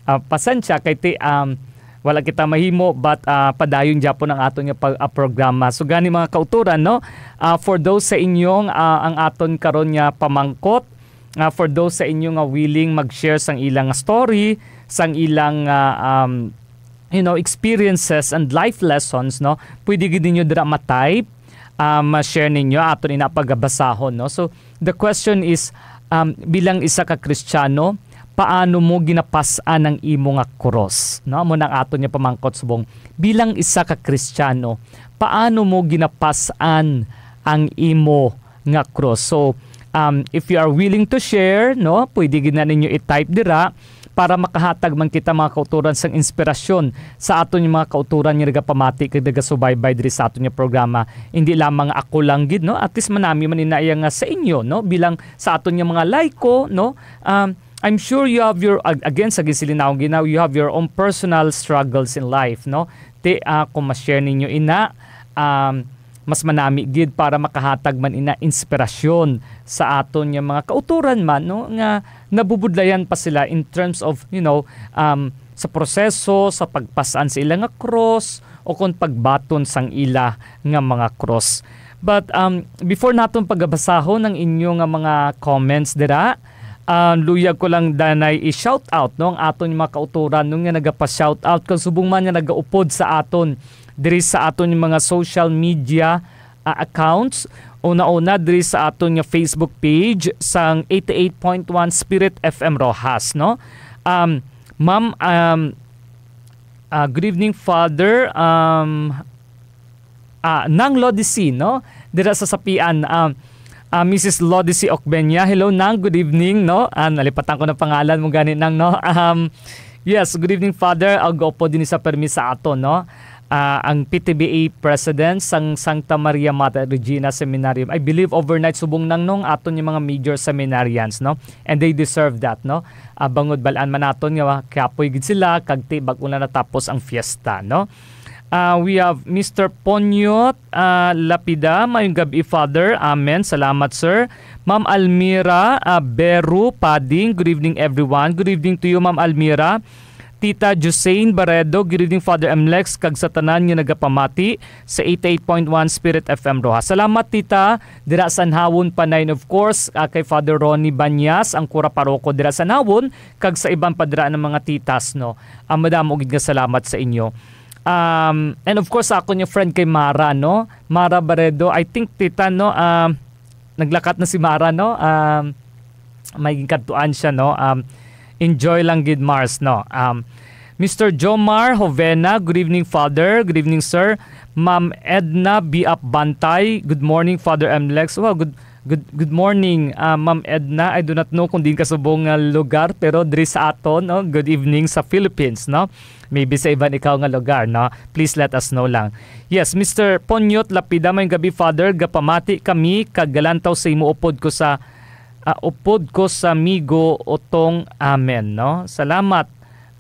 ah, pasensya kay ti, um, wala kita mahimo, but, ah, padayon gyapon ang aton nga pag-, ah, programa. So gani, mga kautoran, no? Ah, for those sa inyong, ah, ang aton karon nga pamangkot, ah, for those sa inyo nga willing mag-share sang ilang story, sang ilang, ah, um, you know, experiences and life lessons, no? Pwede gid ninyo dira ma-type, ah, ma-share ninyo, aton ina pagabasahon, no? So, the question is, um, bilang isa ka Kristiyano, paano mo ginapas-an ang imo nga krus? No? Amo nang aton nga pamangkot subong. Bilang isa ka Kristiyano, paano mo ginapas-an ang imo nga krus? So, um, if you are willing to share, no, pwede gid na ninyo i-type dira para makahatag man kita, mga kautoran, sang inspirasyon sa aton nga mga kautoran nga nagapamati kag nagasubaybay diri sa aton nga programa. Hindi lamang ako lang gid, no, at least manami man ina iya nga sa inyo, no, bilang sa aton nga mga layko, no. Um, I'm sure you have your, ag-, again, sa ginsiling naong ginaw, you have your own personal struggles in life, no. Ti, ah, kung ma-share ninyo ina, um, mas manami gid para makahatag man ina inspirasyon sa aton nga mga kautoran man, no, nga nabubudlayan pa sila in terms of, you know, um, sa proseso, sa pagpas-an sa ila nga krus, o kon pagbaton sang ila nga mga krus. But, um, before naton pagabasahon ang inyo nga mga comments dira, ah, luyag ko lang danay i-shout out, no, ang aton mga kautoran, no, nga nagapa-shout out kag subong man nga nagaupod sa aton diri sa aton mga social media, ah, accounts. Una-una diri sa aton nga Facebook page sang eighty-eight point one Spirit F M Roxas, no? Um, ma'am, um, ah, good evening, Father. Um, ah, Nang Lodici, no? Dira sa Sapian, um, ah, Missus Lodici Ocbenia. Hello, Nang. Good evening, no? Ah, nalipatan ko na pangalan mo gani, Nang, no? Um, yes, good evening, Father. Ang gopo din sa permi sa ato, no? Ah, ang P T B A President sang Santa Maria Mata Regina Seminarium. I believe overnight subong nang nong aton yung mga major seminarians, no? And they deserve that, no? Ah, bangod balaan man naton nga kapoy gid sila kag ti bag-o na natapos ang fiesta, no? Ah, we have Mister Ponyot, ah, Lapida, mayong gabi, Father. Amen. Salamat, sir. Ma'am Almira, ah, Beru Pading, good evening, everyone. Good evening to you, Ma'am Almira. Tita Josein Baredo, good evening, Father Emlex, kag sa tanan nga nagapamati sa eighty-eight point one Spirit F M Roxas. Salamat, Tita, dira sa Anhawon, Panay, and of course, ah, kay Father Ronnie Banyas, ang kura paroko dira sa Anhawon, kag sa iban pa dira ng mga titas, no. Ah, madamo gid nga salamat sa inyo. Um, and of course, sa akon yung friend kay Mara, no? Mara Baredo, I think, Tita, no? Um, naglakat na si Mara, no? Um, may ginkadtuan siya, no? Um, enjoy lang gid, Mars, no? Um, Mister Jomar Jovena, good evening, Father. Good evening, sir. Ma'am Edna Biap Bantay, good morning, Father Emlex. Wow, good, good, good morning, ah, Ma'am Edna. I do not know kung din kasubong nga lugar, pero diri sa aton, no? Good evening sa Philippines, no? Maybe sa iban ikaw nga lugar, no? Please let us know lang. Yes, Mister Ponyot Lapida, may gabi, Father. Gapamati kami, kag galantaw sa imo upod ko sa, ah, upod ko sa Migo, Otong. Amen, no? Salamat.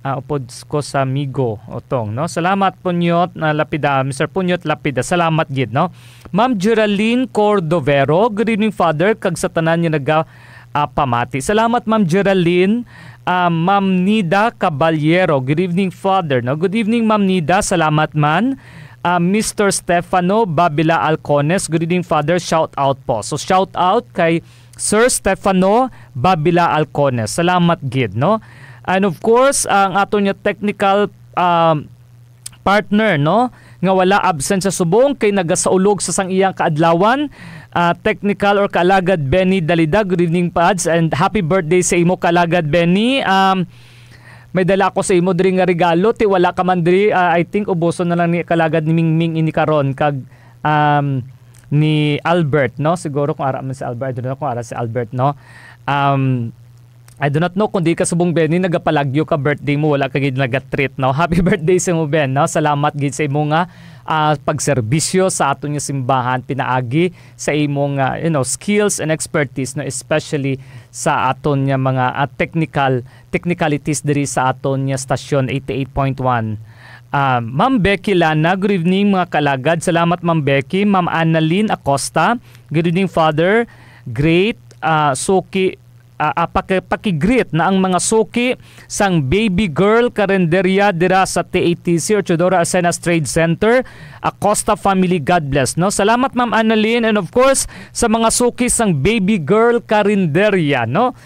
Ah, upod ko sa Migo, Otong, no? Salamat, Ponyot na Lapida, Mister Ponyot Lapida. Salamat gid, no? Ma'am Geraldine Cordovero, good evening, Father, kag sa tanan nga naga, ah, pamati. Salamat, Ma'am Geraldine. Ah, Ma'am Nida Caballero, good evening, Father, no? Good evening, Ma'am Nida. Salamat man. Ah, Mister Stefano Babila Alcones, good evening, Father. Shout out po. So, shout out kay Sir Stefano Babila Alcones. Salamat gid, no? And of course, ang aton nga technical, um, partner, no, nga wala absent sa subong kay nagasaulog sa sang iyang kaadlawan, ah, technical or kaalagad Benny Dalida. Good evening, Pads, and happy birthday sa imo, kaalagad Benny. Um, may dala ako sa imo diri nga regalo. Ti wala ka man diri, ah, I think ubuson na lang ni kaalagad ni Mingming ini karon kag, um, ni Albert, no? Siguro kung ara man si Albert, I don't know kung ara si Albert, no? Um, I do not know kung di ka subong, Benny, nagapalagyo ka birthday mo, wala ka gid naga-treat, no? Happy birthday sa imo, Ben, no? Salamat gid sa imo nga ah, pagserbisyo sa aton nga simbahan pinaagi sa imong ah, you know, skills and expertise, no, especially sa aton nga mga ah, technical technicalities diri sa aton nga stasyon eighty-eight point one. Ah, Ma'am Becky Lana, good evening, mga kalagad. Salamat, Ma'am Becky. Ma'am Annalyn Acosta, good evening, Father. Great, ah, suki ah, ah, paki-, paki-greet na ang mga suki sang Baby Girl Karinderya dira sa T A T C or Teodoro Arcenas Trade Center. Acosta family, God bless, no? Salamat, Ma'am Annalyn, and of course sa mga suki sang Baby Girl Karinderya, no?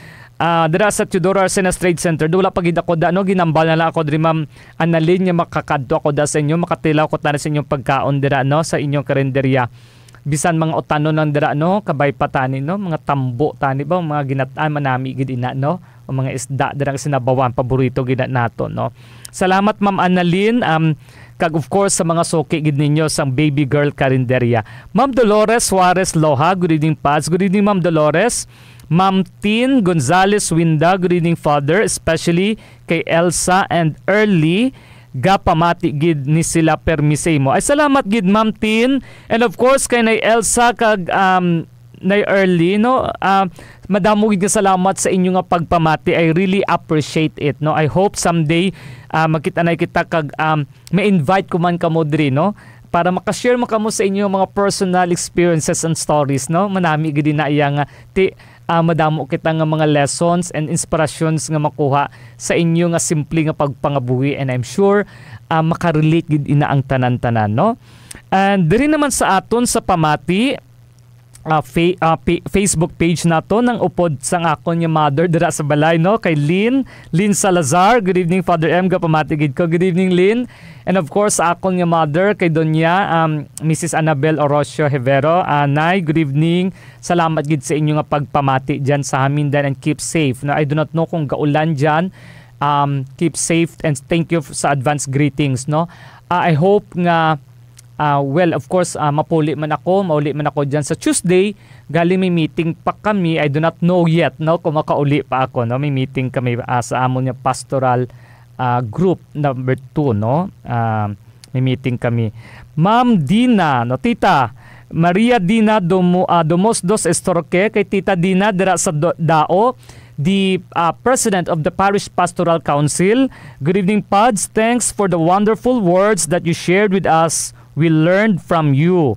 Ah, dira sa Teodoro Arcenas Trade Center, do wala pa gid ako da, no? Ginambal na lang ako diri, Ma'am Annalyn, nga makakadto ako da sa inyo, makatilaw ko tani sa inyong pagkaon dira, no, sa inyong karinderya. Bisan mga utanon lang dira, no, kabay pa tani, no, mga tambo tani ba, mga ginat-an, manami gid ina, no, o mga isda dira nga sinabawan, paborito gid na nato, no. Salamat, Ma'am Annalyn, um, kag of course sa mga suki gid ninyo sang Baby Girl Karinderya. Ma'am Dolores Suarez Loha, good evening, Pads. Good evening, Ma'am Dolores. Ma'am Tin Gonzalez Winda, good evening, Father, especially kay Elsa and Early. Gapamati gid ni sila permi sa imo. Ay, salamat gid, Ma'am Tin. And of course, kay Nay Elsa kag, um, Nay Early, no? Ah, madamo gid nga salamat sa inyo nga pagpamati. I really appreciate it, no? I hope someday, ah, magkita na kita kag, um, ma-invite ko man kamo diri, no? Para makashare mo kamo sa inyo mga personal experiences and stories, no? Manami gid na iya nga ti ah, madamo kita nga mga lessons and inspirations nga makuha sa inyo nga simple nga pagpangabuhi, and I'm sure, ah, makarelate gid ina ang tanan-tanan, no? And diri naman sa aton sa pamati, ah, fa-, ah, pa-, Facebook page nato, nang upod sang akon nga mother dira sa balay, no, kay Lynn, Lynn Salazar. Good evening, Father M. Gapamati gid ko. Good evening, Lynn. And of course, sa akon nga mother, kay Doña, um, Missus Annabel Orocio Hevero. Ah, Nay, good evening. Salamat gid sa inyo nga pagpamati dyan sa Hamindan, and keep safe, no? I do not know kung gaulan dyan. Um, keep safe and thank you f-, sa advance greetings, no? Ah, I hope nga, ah, well, of course, ah, mapuli man ako, mauli man ako dyan sa Tuesday. Gali may meeting pa kami. I do not know yet, no, kung makauli pa ako, no? May meeting kami, ah, sa amon nga pastoral, ah, group number two, no? Ah, may meeting kami. Ma'am Dina, no, Tita Maria Dina Domo-, ah, Domosdos Estorque, kay Tita Dina dira sa Do-, Dao, the, ah, President of the Parish Pastoral Council. Good evening, Pads. Thanks for the wonderful words that you shared with us. We learned from you.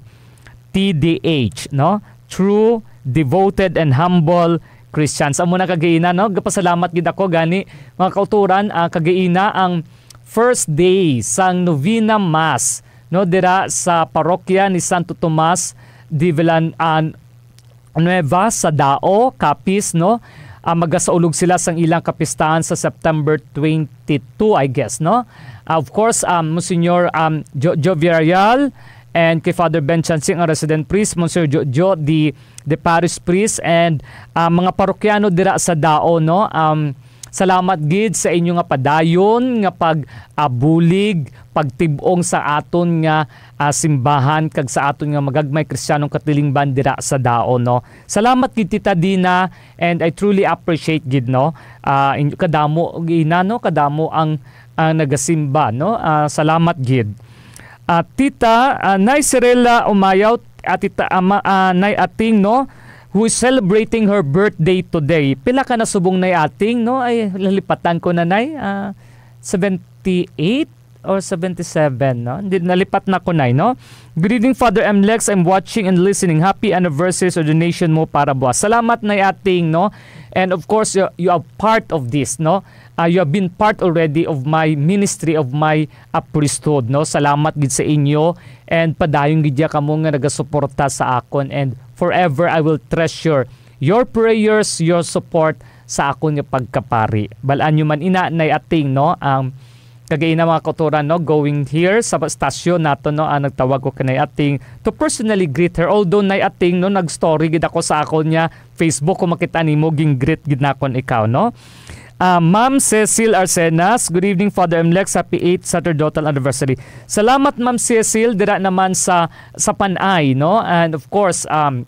T D H, no? True, devoted, and humble Christians. Amo na, kag ina, no? Gapasalamat gid ako gani, mga kauturan, ah, kag ina, ang first day sang novena mass, no, dira sa parokya ni Santo Tomas de Villan-, ah, Nueva sa Dao, Capiz, no? Ah, magasaulog sila sang ilang kapistahan sa September twenty-two, I guess, no? Ah, of course, um, Monsignor, um, Jo-, Jo Villarreal and kay Father Ben Chansing, ang resident priest, Monsignor Jojo, the, the parish priest, and, ah, mga parokyano dira sa Dao, no? Um, salamat gid sa inyo nga padayon nga pag-abulig, pagtib-ong sa aton nga, ah, simbahan kag sa aton nga magagmay Kristiyanong katilingban dira sa Dao, no? Salamat gid, Tita Dina, and I truly appreciate gid, no? Ah, inyo kadamo, ina, no? Kadamo ang, ang nagasimba, no? Ah, salamat gid. Ah, Tita, ah, Nay Cirela Umayaw, ah, Tita, ama, ah, Nay Ating, no? Who is celebrating her birthday today. Pila ka na subong, Nay Ating, no? Ay, lalipatan ko na, Nay. Ah, seventy-eight or seventy-seven, no? Hindi, nalipat na ko, Nay, no? Good evening, Father M Lex. I'm watching and listening. Happy anniversary sa ordination mo para buwas. Salamat, Nay Ating, no? And of course, you, you are part of this, no? Ah, you have been part already of my ministry, of my, ah, priesthood, no? Salamat gid sa inyo, and padayon gid ya kamo nga nagasuporta sa akon, and forever I will treasure your prayers, your support sa akon nga pagkapari. Bal-an nyo man ina, Nay Ating, no? Ang kagaina, mga kauturan, no, going here sa stasyon nato, no, ang nagtawag ko kay Nay Ating to personally greet her. Although, Nay Ating, no, nag-story gid ako sa akon nga Facebook, kung makita nimo, ging-greet gid nakon ikaw, no? Ah, Ma'am Cecil Arcenas, good evening, Father M Lex. Happy eighth sacerdotal anniversary. Salamat, Ma'am Cecil, dira naman sa, sa Panay, no? And of course, um,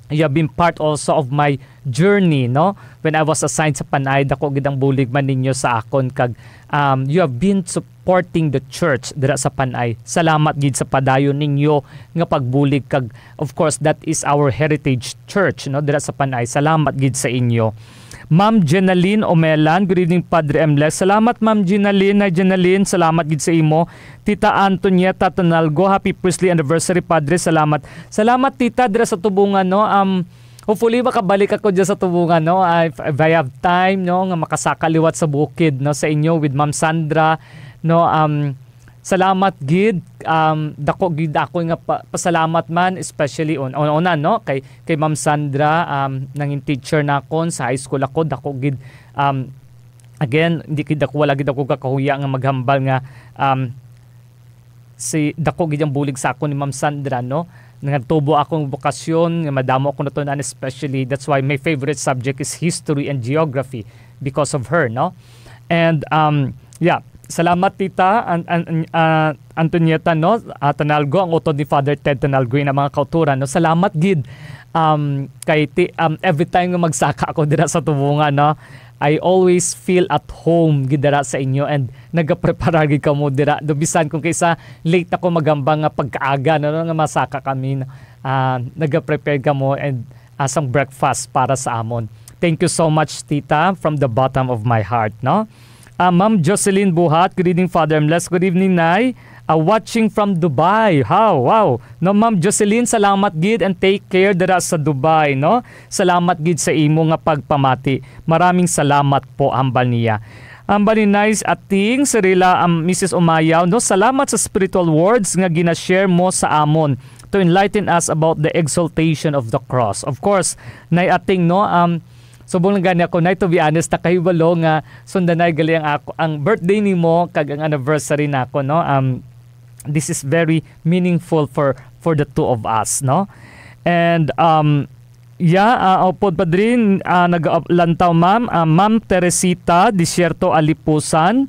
you have been part also of my journey, no? When I was assigned sa Panay, dako gid ang bulig man ninyo sa akon, kag, um, you have been supporting the church dira sa Panay. Salamat gid sa padayon ninyo nga pagbulig, kag of course, that is our heritage church, no, dira sa Panay. Salamat gid sa inyo. Ma'am Jenaline Omelan, good evening, Padre Emles. Salamat, Ma'am Jenaline. Hi, Jenaline. Salamat gid sa imo. Tita Antonieta Tanalgo, happy priestly anniversary, Padre. Salamat. Salamat, Tita, dira sa Tubungan, no? Um, hopefully, makabalik ako dyan sa Tubungan, no? I, if I have time, no, nga makasaka liwat sa bukid, no, sa inyo with Ma'am Sandra, no? Um, salamat gid, um, dako gid ako nga pa-, pasalamat man, especially on, on, una, no, kay, kay Ma'am Sandra, um, nangin teacher nakon sa high school ako, dako gid, um, again, hindi gid ako, wala gid ako kakahuya nga maghambal nga, um, si, dako gid ang bulig sa akon ni Ma'am Sandra, no, nagtubo akong bokasyon nga madamo ako natunan, especially that's why my favorite subject is history and geography because of her, no. And, um, yeah, salamat, Tita An-, An-, An-, ah, Antonieta, no? Ah, Tanalgo, ang utod ni Father Ted Tanalgo, yung mga kauturan, no? Salamat gid. Um, kay ti-, um, every time nga magsaka ako dira sa Tubungan, no, I always feel at home gid dira sa inyo, and nagaprepara gid kamo dira. Do bisan kung kaysa late ako magambang nga pagkaaga, no, no, nga masaka kami, no? Ah, nagaprepare kamo and, ah, sang breakfast para sa amon. Thank you so much, Tita, from the bottom of my heart, no? Ah, Ma'am Jocelyn Buhat, good evening, Father Emles. Good evening, Nay. Ah, watching from Dubai. How? Wow. No, Ma'am Jocelyn, salamat gid and take care dira sa Dubai, no? Salamat gid sa imo nga pagpamati. Maraming salamat po, hambal niya. Hambal ni Nice Ating, Cirila, um, Missus Umayaw, no? Salamat sa spiritual words nga gina-share mo sa amon to enlighten us about the exaltation of the cross. Of course, Nay Ating, no? Um, subong lang gani ako, Nay, to be honest, nakahibalo nga sundanay gali ang ako, ang birthday nimo kag ang anniversary nako, no? Um, this is very meaningful for, for the two of us, no? And, um, yeah, ah, upod, Padre, ah, nag-, lantaw, ma'am, ah, Ma'am Teresita Desierto Alipusan,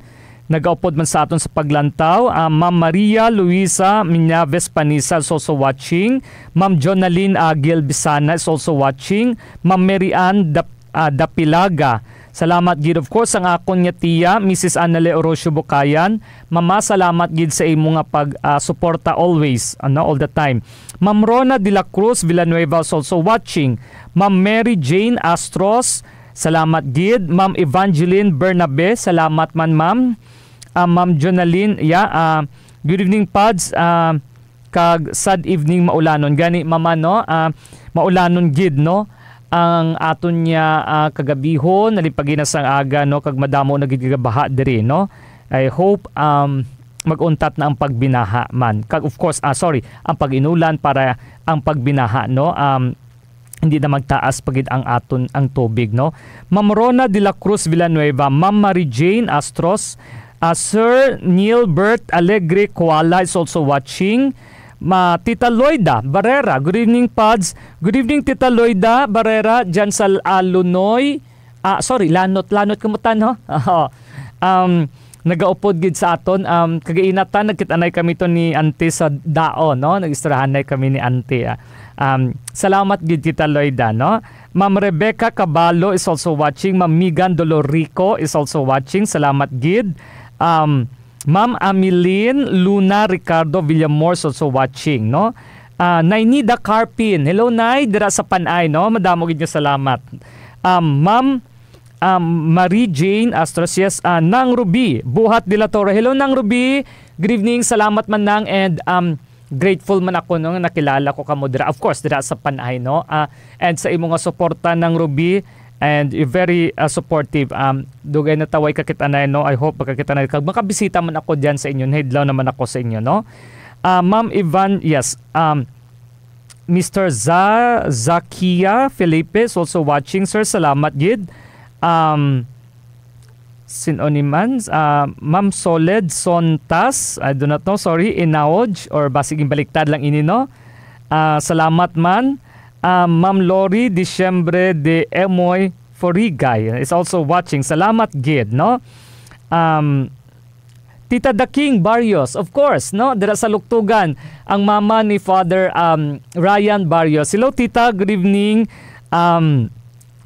nagaupod man sa aton sa paglantaw. Ah, Ma'am Maria Luisa Miñaves Panisa is also watching. Ma'am Jonalyn Agil Bisana is also watching. Ma'am Mary Ann Dap-, ah, Dapilaga. Salamat gid, of course, ang akon nga tiya, Missus Anale Orocio Bukayan. Mama, salamat gid sa imo nga pag, ah, suporta always, ano, all the time. Ma'am Rona de la Cruz Villanueva is also watching. Ma'am Mary Jane Astros, salamat gid. Ma'am Evangeline Bernabe, salamat man, ma'am. Ah, Ma'am Jonalyn, yeah, ah, good evening, Pads. Ah, kag sad evening, maulanon. Gani, mama, no? Ah, maulanon gid, no? Ang aton niya, ah, kagabihon, nalimpagi na sang aga, no? Kag madamo na gid nga baha diri, no? I hope, um, mag-untat na ang pagbinaha man. Kag, of course, ah, sorry, ang pag-inulan para ang pagbinaha, no? Um, hindi na magtaas pa gid ang aton, ang tubig, no? Ma'am Rona de la Cruz Villanueva, Ma'am Mary Jane Astros, ah, Sir Nilbert Alegre Kuala is also watching. Ma, Tita Loida Barrera, good evening, Pads. Good evening, Tita Loida Barrera, dyan sa, ah, Lunoy. Ah, sorry, Lanot, Lanot, kumutan, no? Oo. Um, nagaupod gid sa aton. Um, kagainatan, nagkit-anay kami to ni Auntie sa Dao, no? Nag-isturahanay kami ni Auntie, ah. Um, salamat gid, Tita Loida, no? Ma'am Rebecca Caballo is also watching. Ma'am Megan Dolorico is also watching. Salamat gid. Um, Ma'am Amilin Luna Ricardo Villamor is also watching, no? Ah, Nay Nida Carpin. Hello, Nay. Dira sa Panay, no? Madamo gid nga salamat. Um, Ma'am, um, Marie Jane Astros, yes, ah, Nang Ruby Buhat de la Torre. Hello, Nang Ruby. Good evening. Salamat man, Nang. And, um, grateful man ako, no, nga nakilala ko kamo dira. Of course, dira sa Panay, no? Ah, and sa imo nga suporta, Nang Ruby, and you're very, ah, supportive. Um, dugay na ta way kakit-anay, no? I hope makakit-anay kag makabisita man ako diyan sa inyo. Nahidlaw naman ako sa inyo, no? Ah, Ma'am Ivan, yes. Um, Mister Za-, Zakia Felipe is also watching, sir. Salamat gid. Um, sin-o ni man? Ah, Ma'am Soled Sontas, I do not know, sorry, Inaoj, or basig baliktad lang ini, no? Ah, salamat man. Ah, Ma'am Lori Diciembre de Emoy Forigay is also watching. Salamat gid, no? Um, Tita The King Barrios, of course, no? Dira sa Luktugan, ang mama ni Father, um, Ryan Barrios. Hello, Tita. Good evening. Um,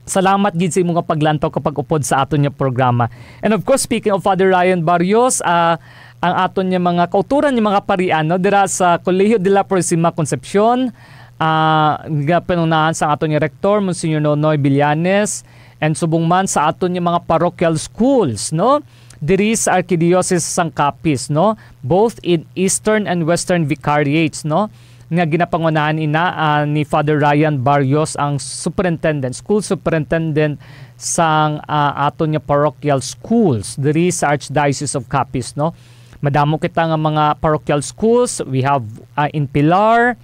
salamat gid sa imong paglantaw kag pag-upod sa aton nga programa. And of course, speaking of Father Ryan Barrios, ah, ang aton nga mga kauturan, nga mga parian, no? Dira sa Colegio de la Purisima Concepcion, ah, nga pinunahan sa aton nga Rector, Monsignor Nonoy Villanes, and subong man sa aton nga mga parochial schools, no? Diri sa Archdiocese sang Capiz, no? Both in Eastern and Western Vicariates, no? Nga ginapangunahan ina, ah, ni Father Ryan Barrios, ang superintendent, school superintendent sang, ah, aton nga parochial schools diri sa Archdiocese of Capiz, no? Madamo kita nga mga parochial schools. We have, ah, in Pilar,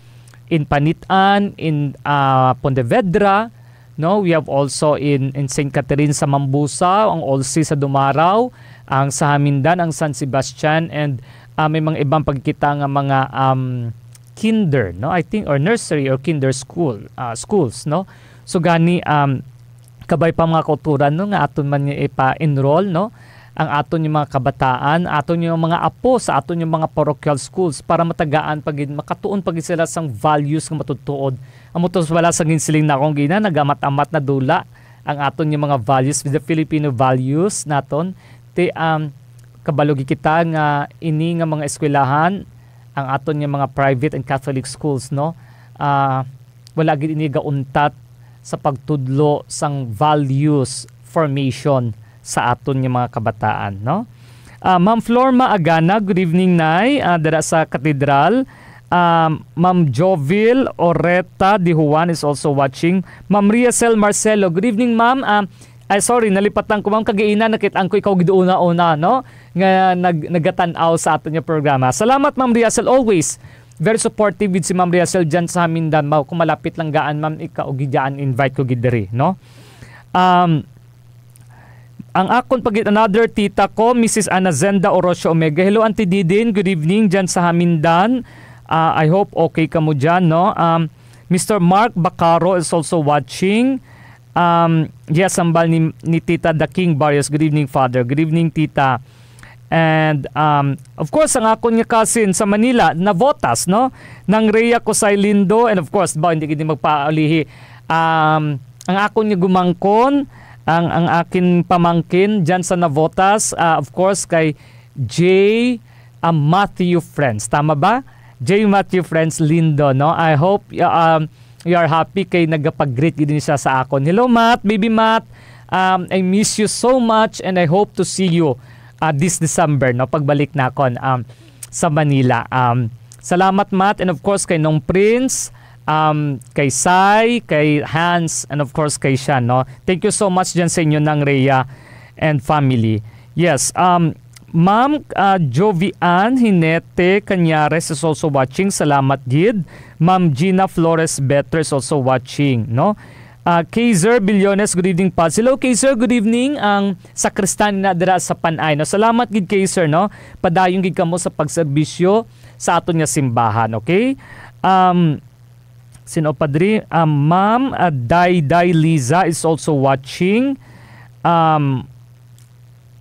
in Panitan, in, ah, Pontevedra, no? We have also in, in Saint Catherine sa Mambusa, ang Olsi sa Dumarao, ang sa Hamindan, ang San Sebastian, and, ah, may mga ibang pagkita nga mga, um, kinder, no? I think, or nursery or kinder school, ah, schools, no? So gani, um, kabay pa mga kauturan, no, nga aton man nga ipa-enroll, no, ang aton nga mga kabataan, aton nga mga apo sa aton nga mga parochial schools para matagaan pa gid, makatuon pa gid sila sang values nga matutuod. Amo to wala sa ginsiling na akong gina, nagamat-amat na dula ang aton nga mga values, the Filipino values naton. Ti, um, kabalo gid kita nga ini nga mga eskwelahan, ang aton nga mga private and Catholic schools, no, ah, wala gid ini gauntat sa pagtudlo sang values formation sa aton nga mga kabataan, no? Ah, Ma'am Florma Agana, good evening, Nay. Ah, dira sa Katedral. Um, Ma'am Jovil Oreta de Juan is also watching. Ma'am Riacel Marcelo, good evening, ma'am. Um, ay, sorry, nalipatan ko, ma'am. Kagaina, nakit-an ko ikaw gid una-una, no? Nga nag-, nagatan-aw sa aton nga programa. Salamat, Ma'am Riacel, always. Very supportive gid si Ma'am Riacel dyan sa Mindanao. Kung malapit lang gaan, ma'am, ikaw gid dyan, invite ko gid diri, no? Um, ang akon pa gid another tita ko, Missus Anazenda Orocio Omega. Hello, Auntie Didin. Good evening dyan sa Hamindan. Ah, I hope okay ka mo dyan, no? Um, Mister Mark Bacaro is also watching. Um, yes, hambal ni, ni Tita The King Barrios. Good evening, Father. Good evening, Tita. And, um, of course, ang akon nga cousin sa Manila, Navotas, no? Nang Rhea Cosay Lindo, and of course, ba, hindi gid magpaulihi. Um, ang akon nga gumangkon, ang, ang akin pamangkin dyan sa Navotas, ah, of course, kay J, ah, Matthew Friends. Tama ba? J Matthew Friends Lindo, no? I hope, uh, um, you are happy kay nagapag-greet gid siya sa akon. "Hello, Matt, baby Matt. Um, I miss you so much and I hope to see you, uh, this December," no? Pagbalik nakon, um, sa Manila. Um, salamat, Matt, and of course kay Nong Prince, um, kay Sai, kay Hans, and of course kay Shan, no? Thank you so much dyan sa inyo, Nang Rhea and family. Yes, um, Ma'am, ah, Jovian Hinete Cañares is also watching. Salamat gid. Ma'am Gina Flores Better is also watching, no? Ah, Kaiser Billones, good evening, Pads. Hello, Kaiser, good evening. Ang sakristan na dira sa Panay, no? Salamat gid, Kaiser, no? Padayon gid kamo sa pagserbisyo sa aton nga simbahan, okay? Um, sino pa diri? Um, Ma'am, ah, Dayday Liza is also watching. Um,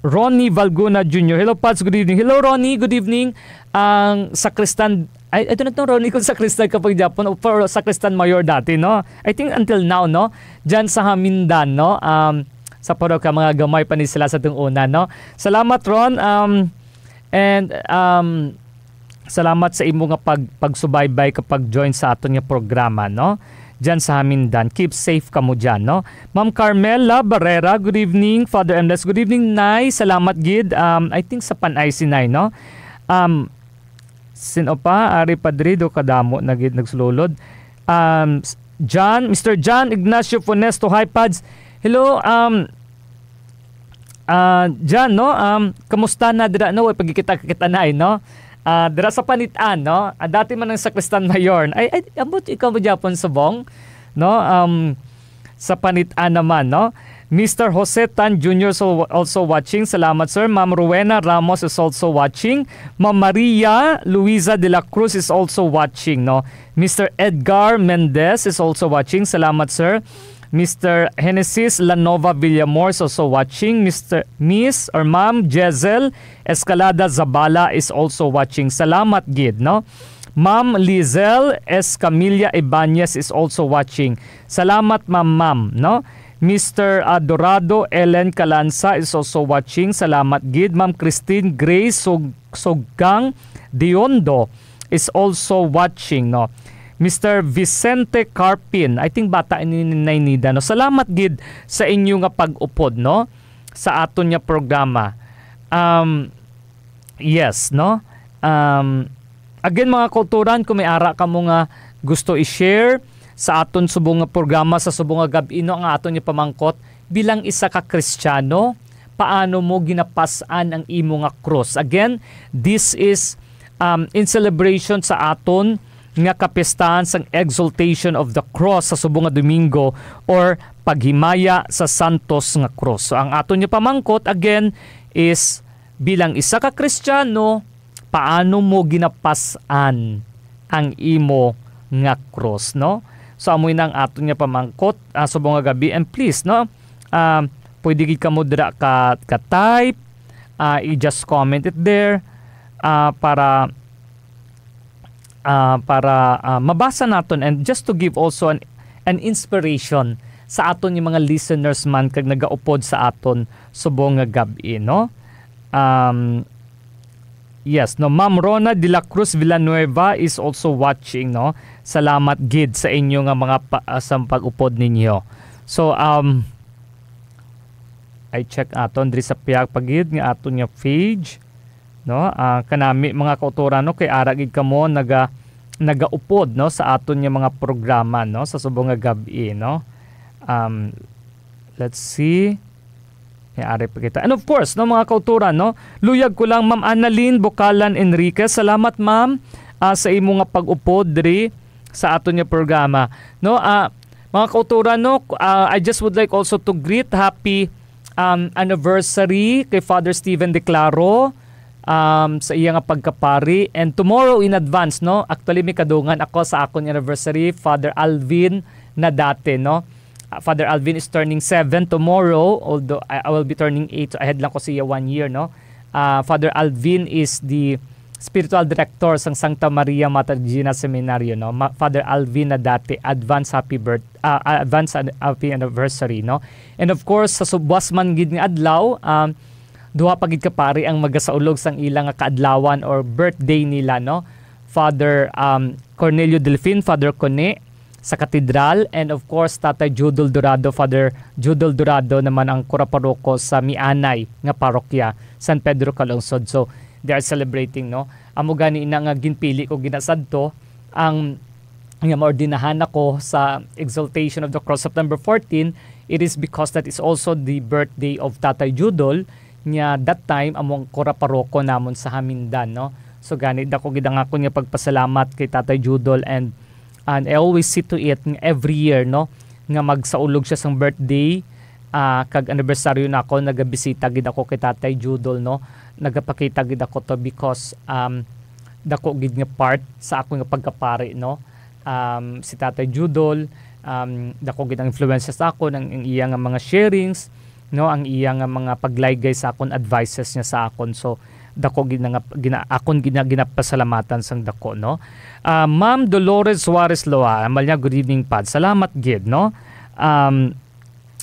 Ronnie Valguna Junior. Hello, Pads. Good evening. Hello, Ronnie. Good evening. Ang sakristan, I, I don't know, Ronnie, kung sakristan ka pag Japon o pero sakristan mayor dati, no? I think until now, no? Diyan sa Hamindan, no? Um, sa parokya, mga gamay pa ni sila sa tung una, no? Salamat, Ron. Um, and, um, salamat sa imo nga pag-, pagsubaybay kag pag-join sa aton nga programa, no? Diyan sa Hamindan. Keep safe kamo diyan, no? Ma'am Carmela Barrera, good evening. Father Emles, good evening, Nay. Salamat gid. Um, I think sa Panay si Nay, no? Um, sino pa? Ari Padre, do kadamo na gid nagsululod. Um, s-, John, Mister John Ignacio Funesto, hi, Pads. Hello, um, ah, John, no? Um, kamusta na dira, no? Way pagkikita-kita na, eh, no? Ah, dira sa Panitan, no? Ah, dati man ang Sakristan Mayor. Ay, ay, ambot ikaw mo gyapon subong, no? Um, sa Panitan naman, no? Mister Jose Tan Junior so, also watching. Salamat, sir. Ma'am Rowena Ramos is also watching. Ma'am Maria Luisa de la Cruz is also watching, no? Mister Edgar Mendez is also watching. Salamat, sir. Mister Genesis Lanova Villamor is also watching. Mister, Miss or Ma'am Jezel Escalada Zabala is also watching. Salamat gid, no? Ma'am Lizelle Escamilla Ibanez is also watching. Salamat, ma'am, ma'am, no? Mister, ah, Dorado Ellen Calanza is also watching. Salamat gid. Ma'am Christine Grace Sug-, Suggang Diondo is also watching, no? Mister Vicente Carpin, I think bata ini ni Nay Nida, no? Salamat gid sa inyo nga pag-upod, no? Sa aton nga programa. Um, yes, no? Um, again, mga kauturan, kung may ara kamo nga gusto i-share sa aton subong nga programa sa subong nga gab-i, no, ang aton nga pamangkot, bilang isa ka Kristiyano, paano mo ginapas-an ang imo nga krus? Again, this is, um, in celebration sa aton nga kapistahan sang Exaltation of the Cross sa subong nga Domingo or Paghimaya sa Santos nga Krus. So, ang aton nga pamangkot, again, is bilang isa ka Kristiyano, paano mo ginapas-an ang imo nga krus, no? So, amo na ang aton nga pamangkot, ah, subong nga gab-i. And please, no, ah, pwede gid kamo dira ka, ka type, ah, i-just comment it there, ah, para, ah, para, ah, mabasa naton, and just to give also an, an inspiration sa aton nga mga listeners man kag nagaupod sa aton subong nga gab-i, no? Um, yes, no, Ma'am Rona de la Cruz Villanueva is also watching, no? Salamat gid sa inyo nga mga pa, ah, sa pag-upod ninyo. So, um, I check aton diri sa pihak pa gid nga aton nga page, no? Ah, kanami, mga kauturan, no, kay ara gid kamo naga, nagaupod, no, sa aton nga mga programa, no, sa subong nga gab-i, no? Um, let's see. May ari pa kita. And of course, no, mga kauturan, no, luyag ko lang, Ma'am Annalyn Bukalan Enriquez. Salamat, ma'am, ah, sa imo nga pag-upod diri sa aton nga programa. No, ah, mga kauturan, no, ah, I just would like also to greet happy, um, anniversary kay Father Steven Declaro, um, sa iya nga pagkapari. And tomorrow in advance, no, actually, may kadungan ako sa akon anniversary, Father Alvin Nadate, no. Ah, Father Alvin is turning seven tomorrow, although I, I will be turning eight, so ahead lang ko siya one year, no. Ah, Father Alvin is the spiritual director sang Santa Maria Mata Regina Seminaryo, no. Ma-, Father Alvin Nadate, advance happy birth-, ah, ah, advance an-, happy anniversary, no. And of course, sa subwas man gid nga adlaw, um, duha pa gid ka pari ang magasaulog sang ila nga kaadlawan or birthday nila, no. Father, um, Cornelio Delfin, Father Cone, sa katedral, and of course, Tatay Judol Dorado, Father Judol Dorado naman ang kura paroko sa Mianay nga parokya, San Pedro Calungsod. So, they are celebrating, no? Amo gani ina nga ginpili ko ginasadto ang nga maordinahan ako sa Exaltation of the Cross, September fourteen. It is because that is also the birthday of Tatay Judol, nga that time amo ang kura paroko namon sa Hamindan, no? So, gani, dako gid ang akon nga pagpasalamat kay Tatay Judol, and, and I always see to it nga every year, no, nga magsaulog siya sang birthday, ah, kag anibersaryo nako, nagabisita gid ako kay Tatay Judol, no? Nagapakita gid ako to because, um, dako gid nga part sa ako nga pagkapari, no? Um, si Tatay Judol, um, dako gid ang influensya sa akon, ang, ang iya nga mga sharings, no, ang iya nga mga paglaygay sa akon, advices niya sa akon. So, dako gid nga gina-, akon gina-, ginapasalamatan sang dako, no. Ah, Ma'am Dolores Suarez Loa, Amalia, good evening, Pad. Salamat gid, no. Um,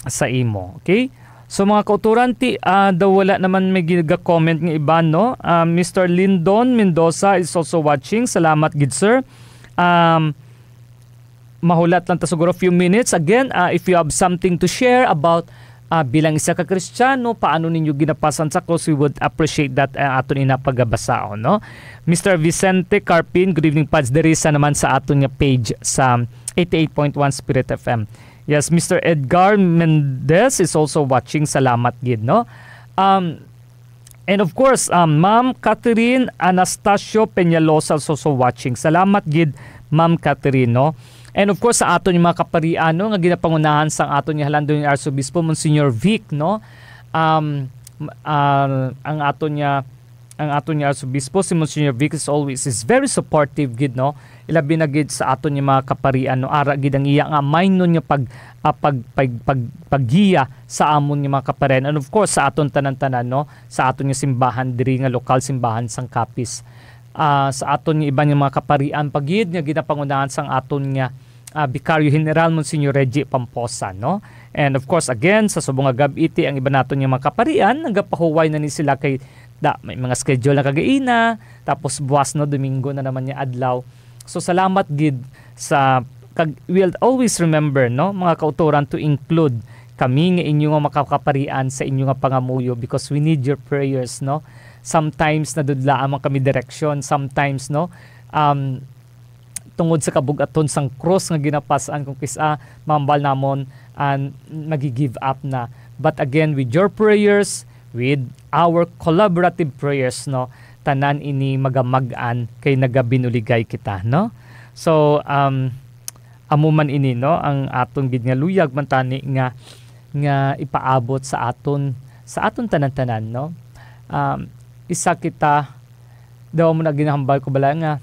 sa imo, okay? So, mga kauturan, ti, ah, daw wala naman may giga-comment nga iban, no. Ah, Mister Lindon Mendoza is also watching. Salamat gid, sir. Um, mahulat lang ta siguro few minutes. Again, ah, if you have something to share about, ah, bilang isa ka Kristiyano, paano ninyo ginapasan sa krus, we would appreciate that, ah, aton ina pagabasaon, no? Mister Vicente Carpin, good evening, Pads. Diri sa naman sa aton nga page sa eighty-eight point one Spirit F M. Yes, Mister Edgar Mendez is also watching. Salamat gid, no? Um, And of course, um, Ma'am Catherine Anastasio Peñalosa is also watching. Salamat gid, Ma'am Catherine, no? And of course, sa aton nga mga kaparian, no, nga ginapangunahan sang aton nga Jalandonian Arsobispo, Monsignor Vic, no? Um, m-, ah, ang aton nga, ang aton nga Arsobispo, si Monsignor Vic, is always, is very supportive gid, no? Ilabi na gid sa aton nga mga kaparian, no? Ara gid ang iya nga mainon nga pag, ah, pag, pag, pag, paggiya sa amon nga mga kaparian. And of course, sa aton tanan-tanan, no? Sa aton nga simbahan diri nga lokal, simbahan sang Capiz. Ah, sa aton nga iban nga mga kaparian pa gid nga ginapangunahan sang aton nga, ah, Vicario General, Monsignor Reggie Pamposa, no? And of course, again, sa subong nga gab-i, ti ang iban naton nga mga kaparian, nagapahuway na ni sila kay da, may mga schedule na kagaina, tapos buwas, no, Domingo na naman nga adlaw. So, salamat gid sa, kag we'll always remember, no, mga kautoran, to include kami nga inyo nga makakaparian sa inyo nga pangamuyo, because we need your prayers, no? Sometimes nadudlaan man kami direksyon, sometimes, no, um, tungod sa kabug-aton sang krus nga ginapas-an, kung kis-a mahambal namon, ah, nagi-give up na. But again, with your prayers, with our collaborative prayers, no, tanan ini magamag-an kay nagabinuligay kita, no? So, um, amo man ini, no, ang aton gid nga luyag man tani nga, nga ipaabot sa aton, sa aton tanan-tanan, no? Um, isa kita, daw mo na ginahambal ko bala nga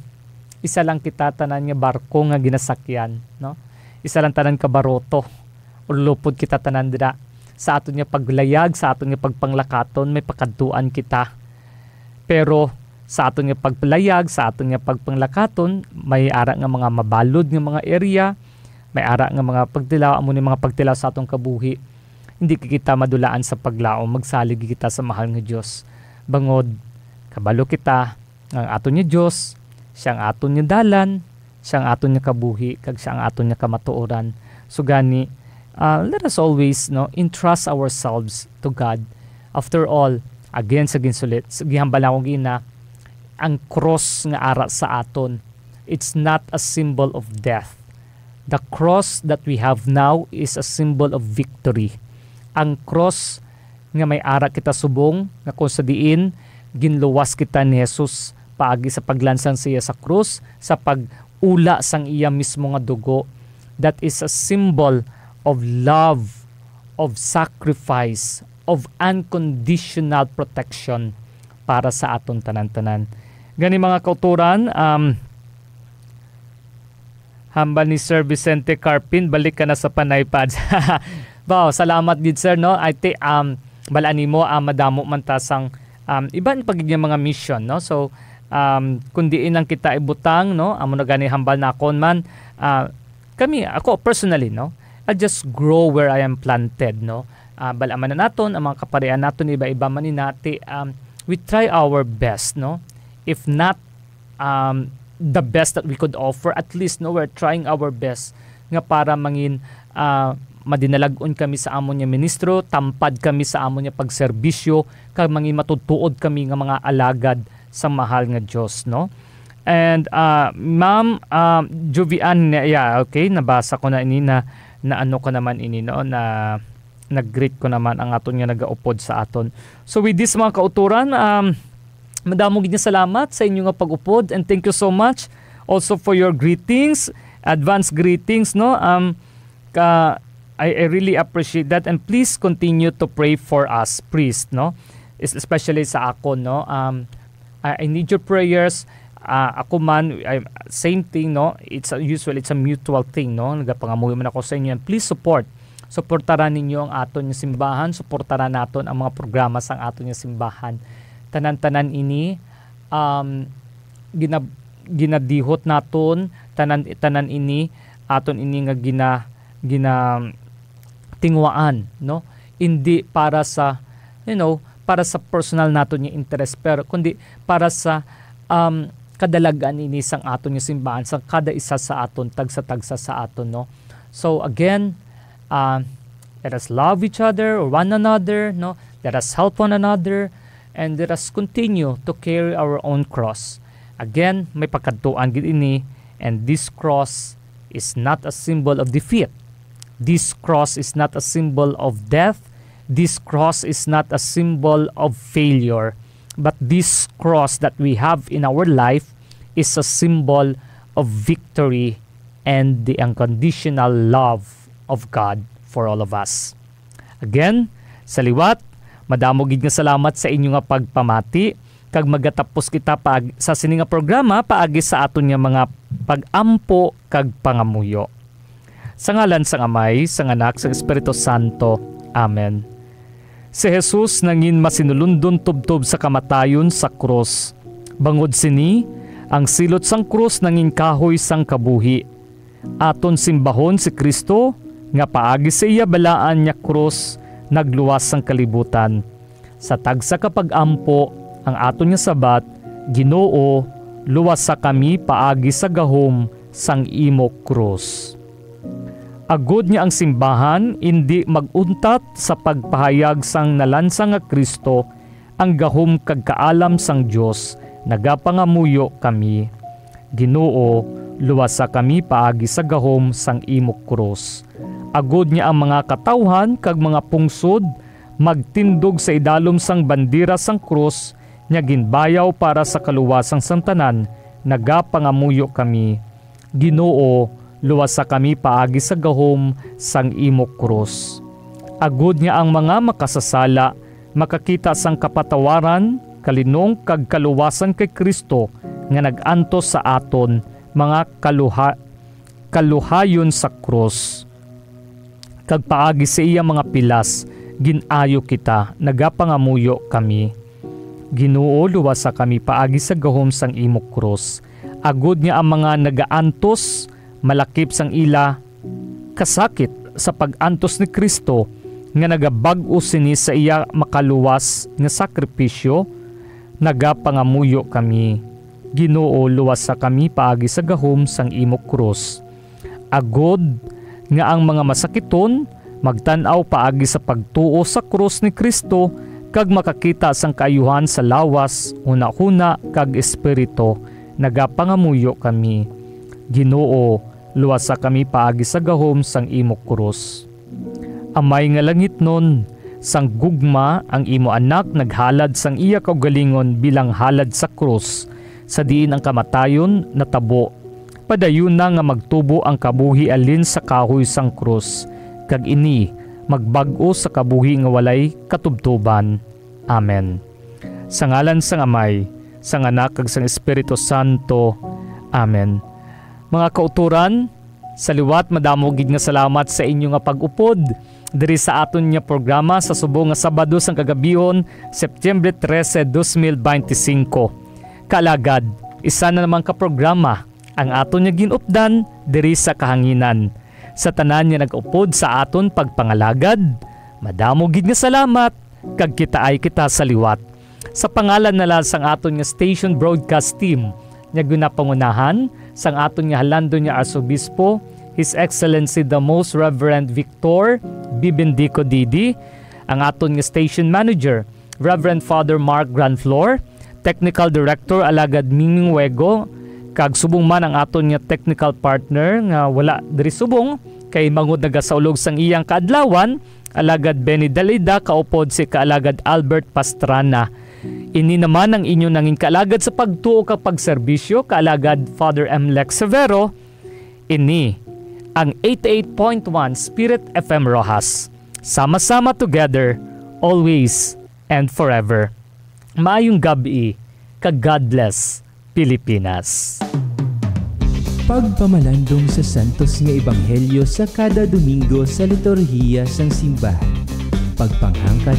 isa lang kita tanan nga barko nga ginasakyan, no? Isa lang tanan ka baroto, ulupod kita tanan dira. Sa aton nga paglayag, sa aton nga pagpanglakaton, may pakadtuan kita. Pero sa aton nga pagpalayag, sa aton nga pagpanglakaton, may ara nga mga mabalod nga mga area, may ara nga mga pagtilaw, amo ni mga pagtilaw sa aton kabuhi. Hindi kita madulaan sa paglaom, magsalig kita sa mahal nga Dios. Bangod, kabalo kita nga ang aton nga Dios, siya ang aton nga dalan, siya ang aton nga kabuhi, kag siya ang aton nga kamatuoran. So gani, ah, let us always, no, entrust ourselves to God. After all, again sa ginsulit, sa gihambal nako gina, ang cross nga ara sa aton, it's not a symbol of death. The cross that we have now is a symbol of victory. Ang cross nga may ara kita subong, nga kung sa diin ginluwas kita ni Jesus paagi sa paglansang siya sa krus, sa pag-ula sang iya mismo nga dugo. That is a symbol of love, of sacrifice, of unconditional protection para sa aton tanan-tanan. Gani, mga kautoran, um, hambal ni Sir Vicente Carpin, balik ka na sa panay, Pads. Wow, salamat gid, sir, no? I think, um, bal-an nimo, ah, madamo man ta sang, um, iban pa gid nga mga mission, no? So, um, kung diin lang kita ibutang, no? Amo na gani hambal nakon man, ah, kami, ako personally, no? I just grow where I am planted, no? Ah, bal-an man na naton, ang mga kaparian naton, iba-iba man ni nati, um, we try our best, no? If not, um, the best that we could offer, at least, no, we're trying our best nga para mangin, ah, madinalag-on kami sa amon nga ministro, tampad kami sa amon nga pagserbisyo, kag mangin matutuod kami nga mga alagad sa mahal nga Dios, no? And, ah, Ma'am, ah, Jovian, yeah, okay, nabasa ko na ini na, na ano ko naman ini, no, na nag-greet ko naman ang aton nga nagaupod sa aton. So with this, mga kautoran, um, madamo gid nga salamat sa inyo nga pag-upod, and thank you so much also for your greetings, advance greetings, no? Um, ka, I, I really appreciate that, and please continue to pray for us, priest, no? Es-, especially sa akon, no? Um, I, I need your prayers. Ah, ako man, I, same thing, no? It's a, usually, it's a mutual thing, no? Nagapangamuyo man ako sa inyo, and please support. Suportaran ninyo ang aton nga simbahan, suportaran naton ang mga programa sang aton nga simbahan. Tanan-tanan ini, um, gina-, ginadihot naton, tanan, tanan ini, aton ini nga gina-, gina-, tingwaan, no? Hindi para sa, you know, para sa personal naton nga interest, pero kundi para sa, um, kadalagan ini sang aton nga simbahan, sa kada isa sa aton, tagsa-tagsa sa aton, no? So again, uh, let us love each other, one another, no? Let us help one another, and let us continue to carry our own cross. Again, may pakadtuan gid ini, and this cross is not a symbol of defeat. This cross is not a symbol of death. This cross is not a symbol of failure. But this cross that we have in our life is a symbol of victory and the unconditional love of God for all of us. Again, sa liwat, madamo gid nga salamat sa inyo nga pagpamati, kag magatapos kita paag-, sa sini nga programa paagi sa aton nga mga pag-ampo kag pangamuyo. Sa ngalan sang Amay, sang Anak, sang Espiritu Santo. Amen. Si Jesus nangin masinulundon tubtob sa kamatayon sa krus. Bangod sini, ang silot sang krus nangin kahoy sang kabuhi. Aton simbahon si Cristo nga paagi sa iya balaan nga krus nagluwas sang kalibutan. Sa tagsa ka pag-ampo, ang aton nga sabat, "Ginoo, luwasa kami paagi sa gahom sang imo krus." Agod nga ang simbahan indi mag-untat sa pagpahayag sang nalansa nga Cristo, ang gahom kag kaalam sang Dios, nagapangamuyo kami, "Ginoo, luwasa kami paagi sa gahom sang imo krus." Agod nga ang mga katawhan kag mga pungsod magtindog sa idalom sang bandera sang krus nga ginbayaw para sa kaluwasan sang tanan, nagapangamuyo kami, "Ginoo, luwasa kami paagi sa gahom sang imo krus." Agod nga ang mga makasasala makakita sang kapatawaran, kalinong, kag kaluwasan kay Cristo nga nag-antos sa aton mga kaluha-, kaluhayon sa krus. Kag paagi sa iya mga pilas, gin-ayo kita, nagapangamuyo kami, "Ginoo, luwasa kami paagi sa gahom sang imo krus." Agod nga ang mga nagaantos malakip sang ila kasakit sa pag-antos ni Cristo, nga nagabag-o sini sa iya makaluwas nga sakripisyo, nagapangamuyo kami, "Ginoo, luwasa kami paagi sa gahom sang imo krus." Agod nga ang mga masakiton magtan-aw paagi sa pagtuo sa krus ni Cristo kag makakita sang kaayuhan sa lawas, hunahuna, kag espiritu, nagapangamuyo kami, "Ginoo, luwasa kami paagi sa gahom sang imo krus." Amay nga langitnon, sang gugma ang imo Anak naghalad sang iya kaugalingon bilang halad sa krus, sa diin ang kamatayon natabo. Padayon na nga magtubo ang kabuhi halin sa kahoy sang krus, kag ini magbag-o sa kabuhi nga walay katubtoban. Amen. Sa ngalan sang Amay, sang Anak, kag sang Espiritu Santo. Amen. Mga kautoran, sa liwat, madamo gid nga salamat sa inyo nga pag-upod diri sa aton nga programa sa subong nga Sabado sang kagabihon, September trese, dos mil beintisinko. Kaalagad, isa na naman ka programa ang aton nga gin-updan diri sa kahanginan. Sa tanan nga nag-upod sa aton pagpangalagad, madamo gid nga salamat, kag kitaay kita sa liwat. Sa pangalan na lang sang aton nga station broadcast team, nga ginapangunahan sang aton nga halangdon nga Arsobispo, His Excellency the Most Reverend Victor B. Bendico D D, ang aton nga station manager, Reverend Father Mark Granflor, Technical Director Alagad Mingming Wego, kag subong man ang aton nga technical partner nga wala diri subong, kay mangod nagasaulog sang iyang kaadlawan, Alagad Benny Dalida, kaupod si Kaalagad Albert Pastrana. Ini naman ang inyo nangin kaalagad sa pagtuo kag pagserbisyo, Kaalagad Father M. Lex Severo. Ini ang eighty-eight point one Spirit F M Roxas. Sama-sama together, always and forever. Maayong gab-i, kag God bless, Pilipinas. Pagpamalandong sa santos nga ebanghelyo sa kada Domingo sa liturhiya sang simbahan. Pagpanghangkat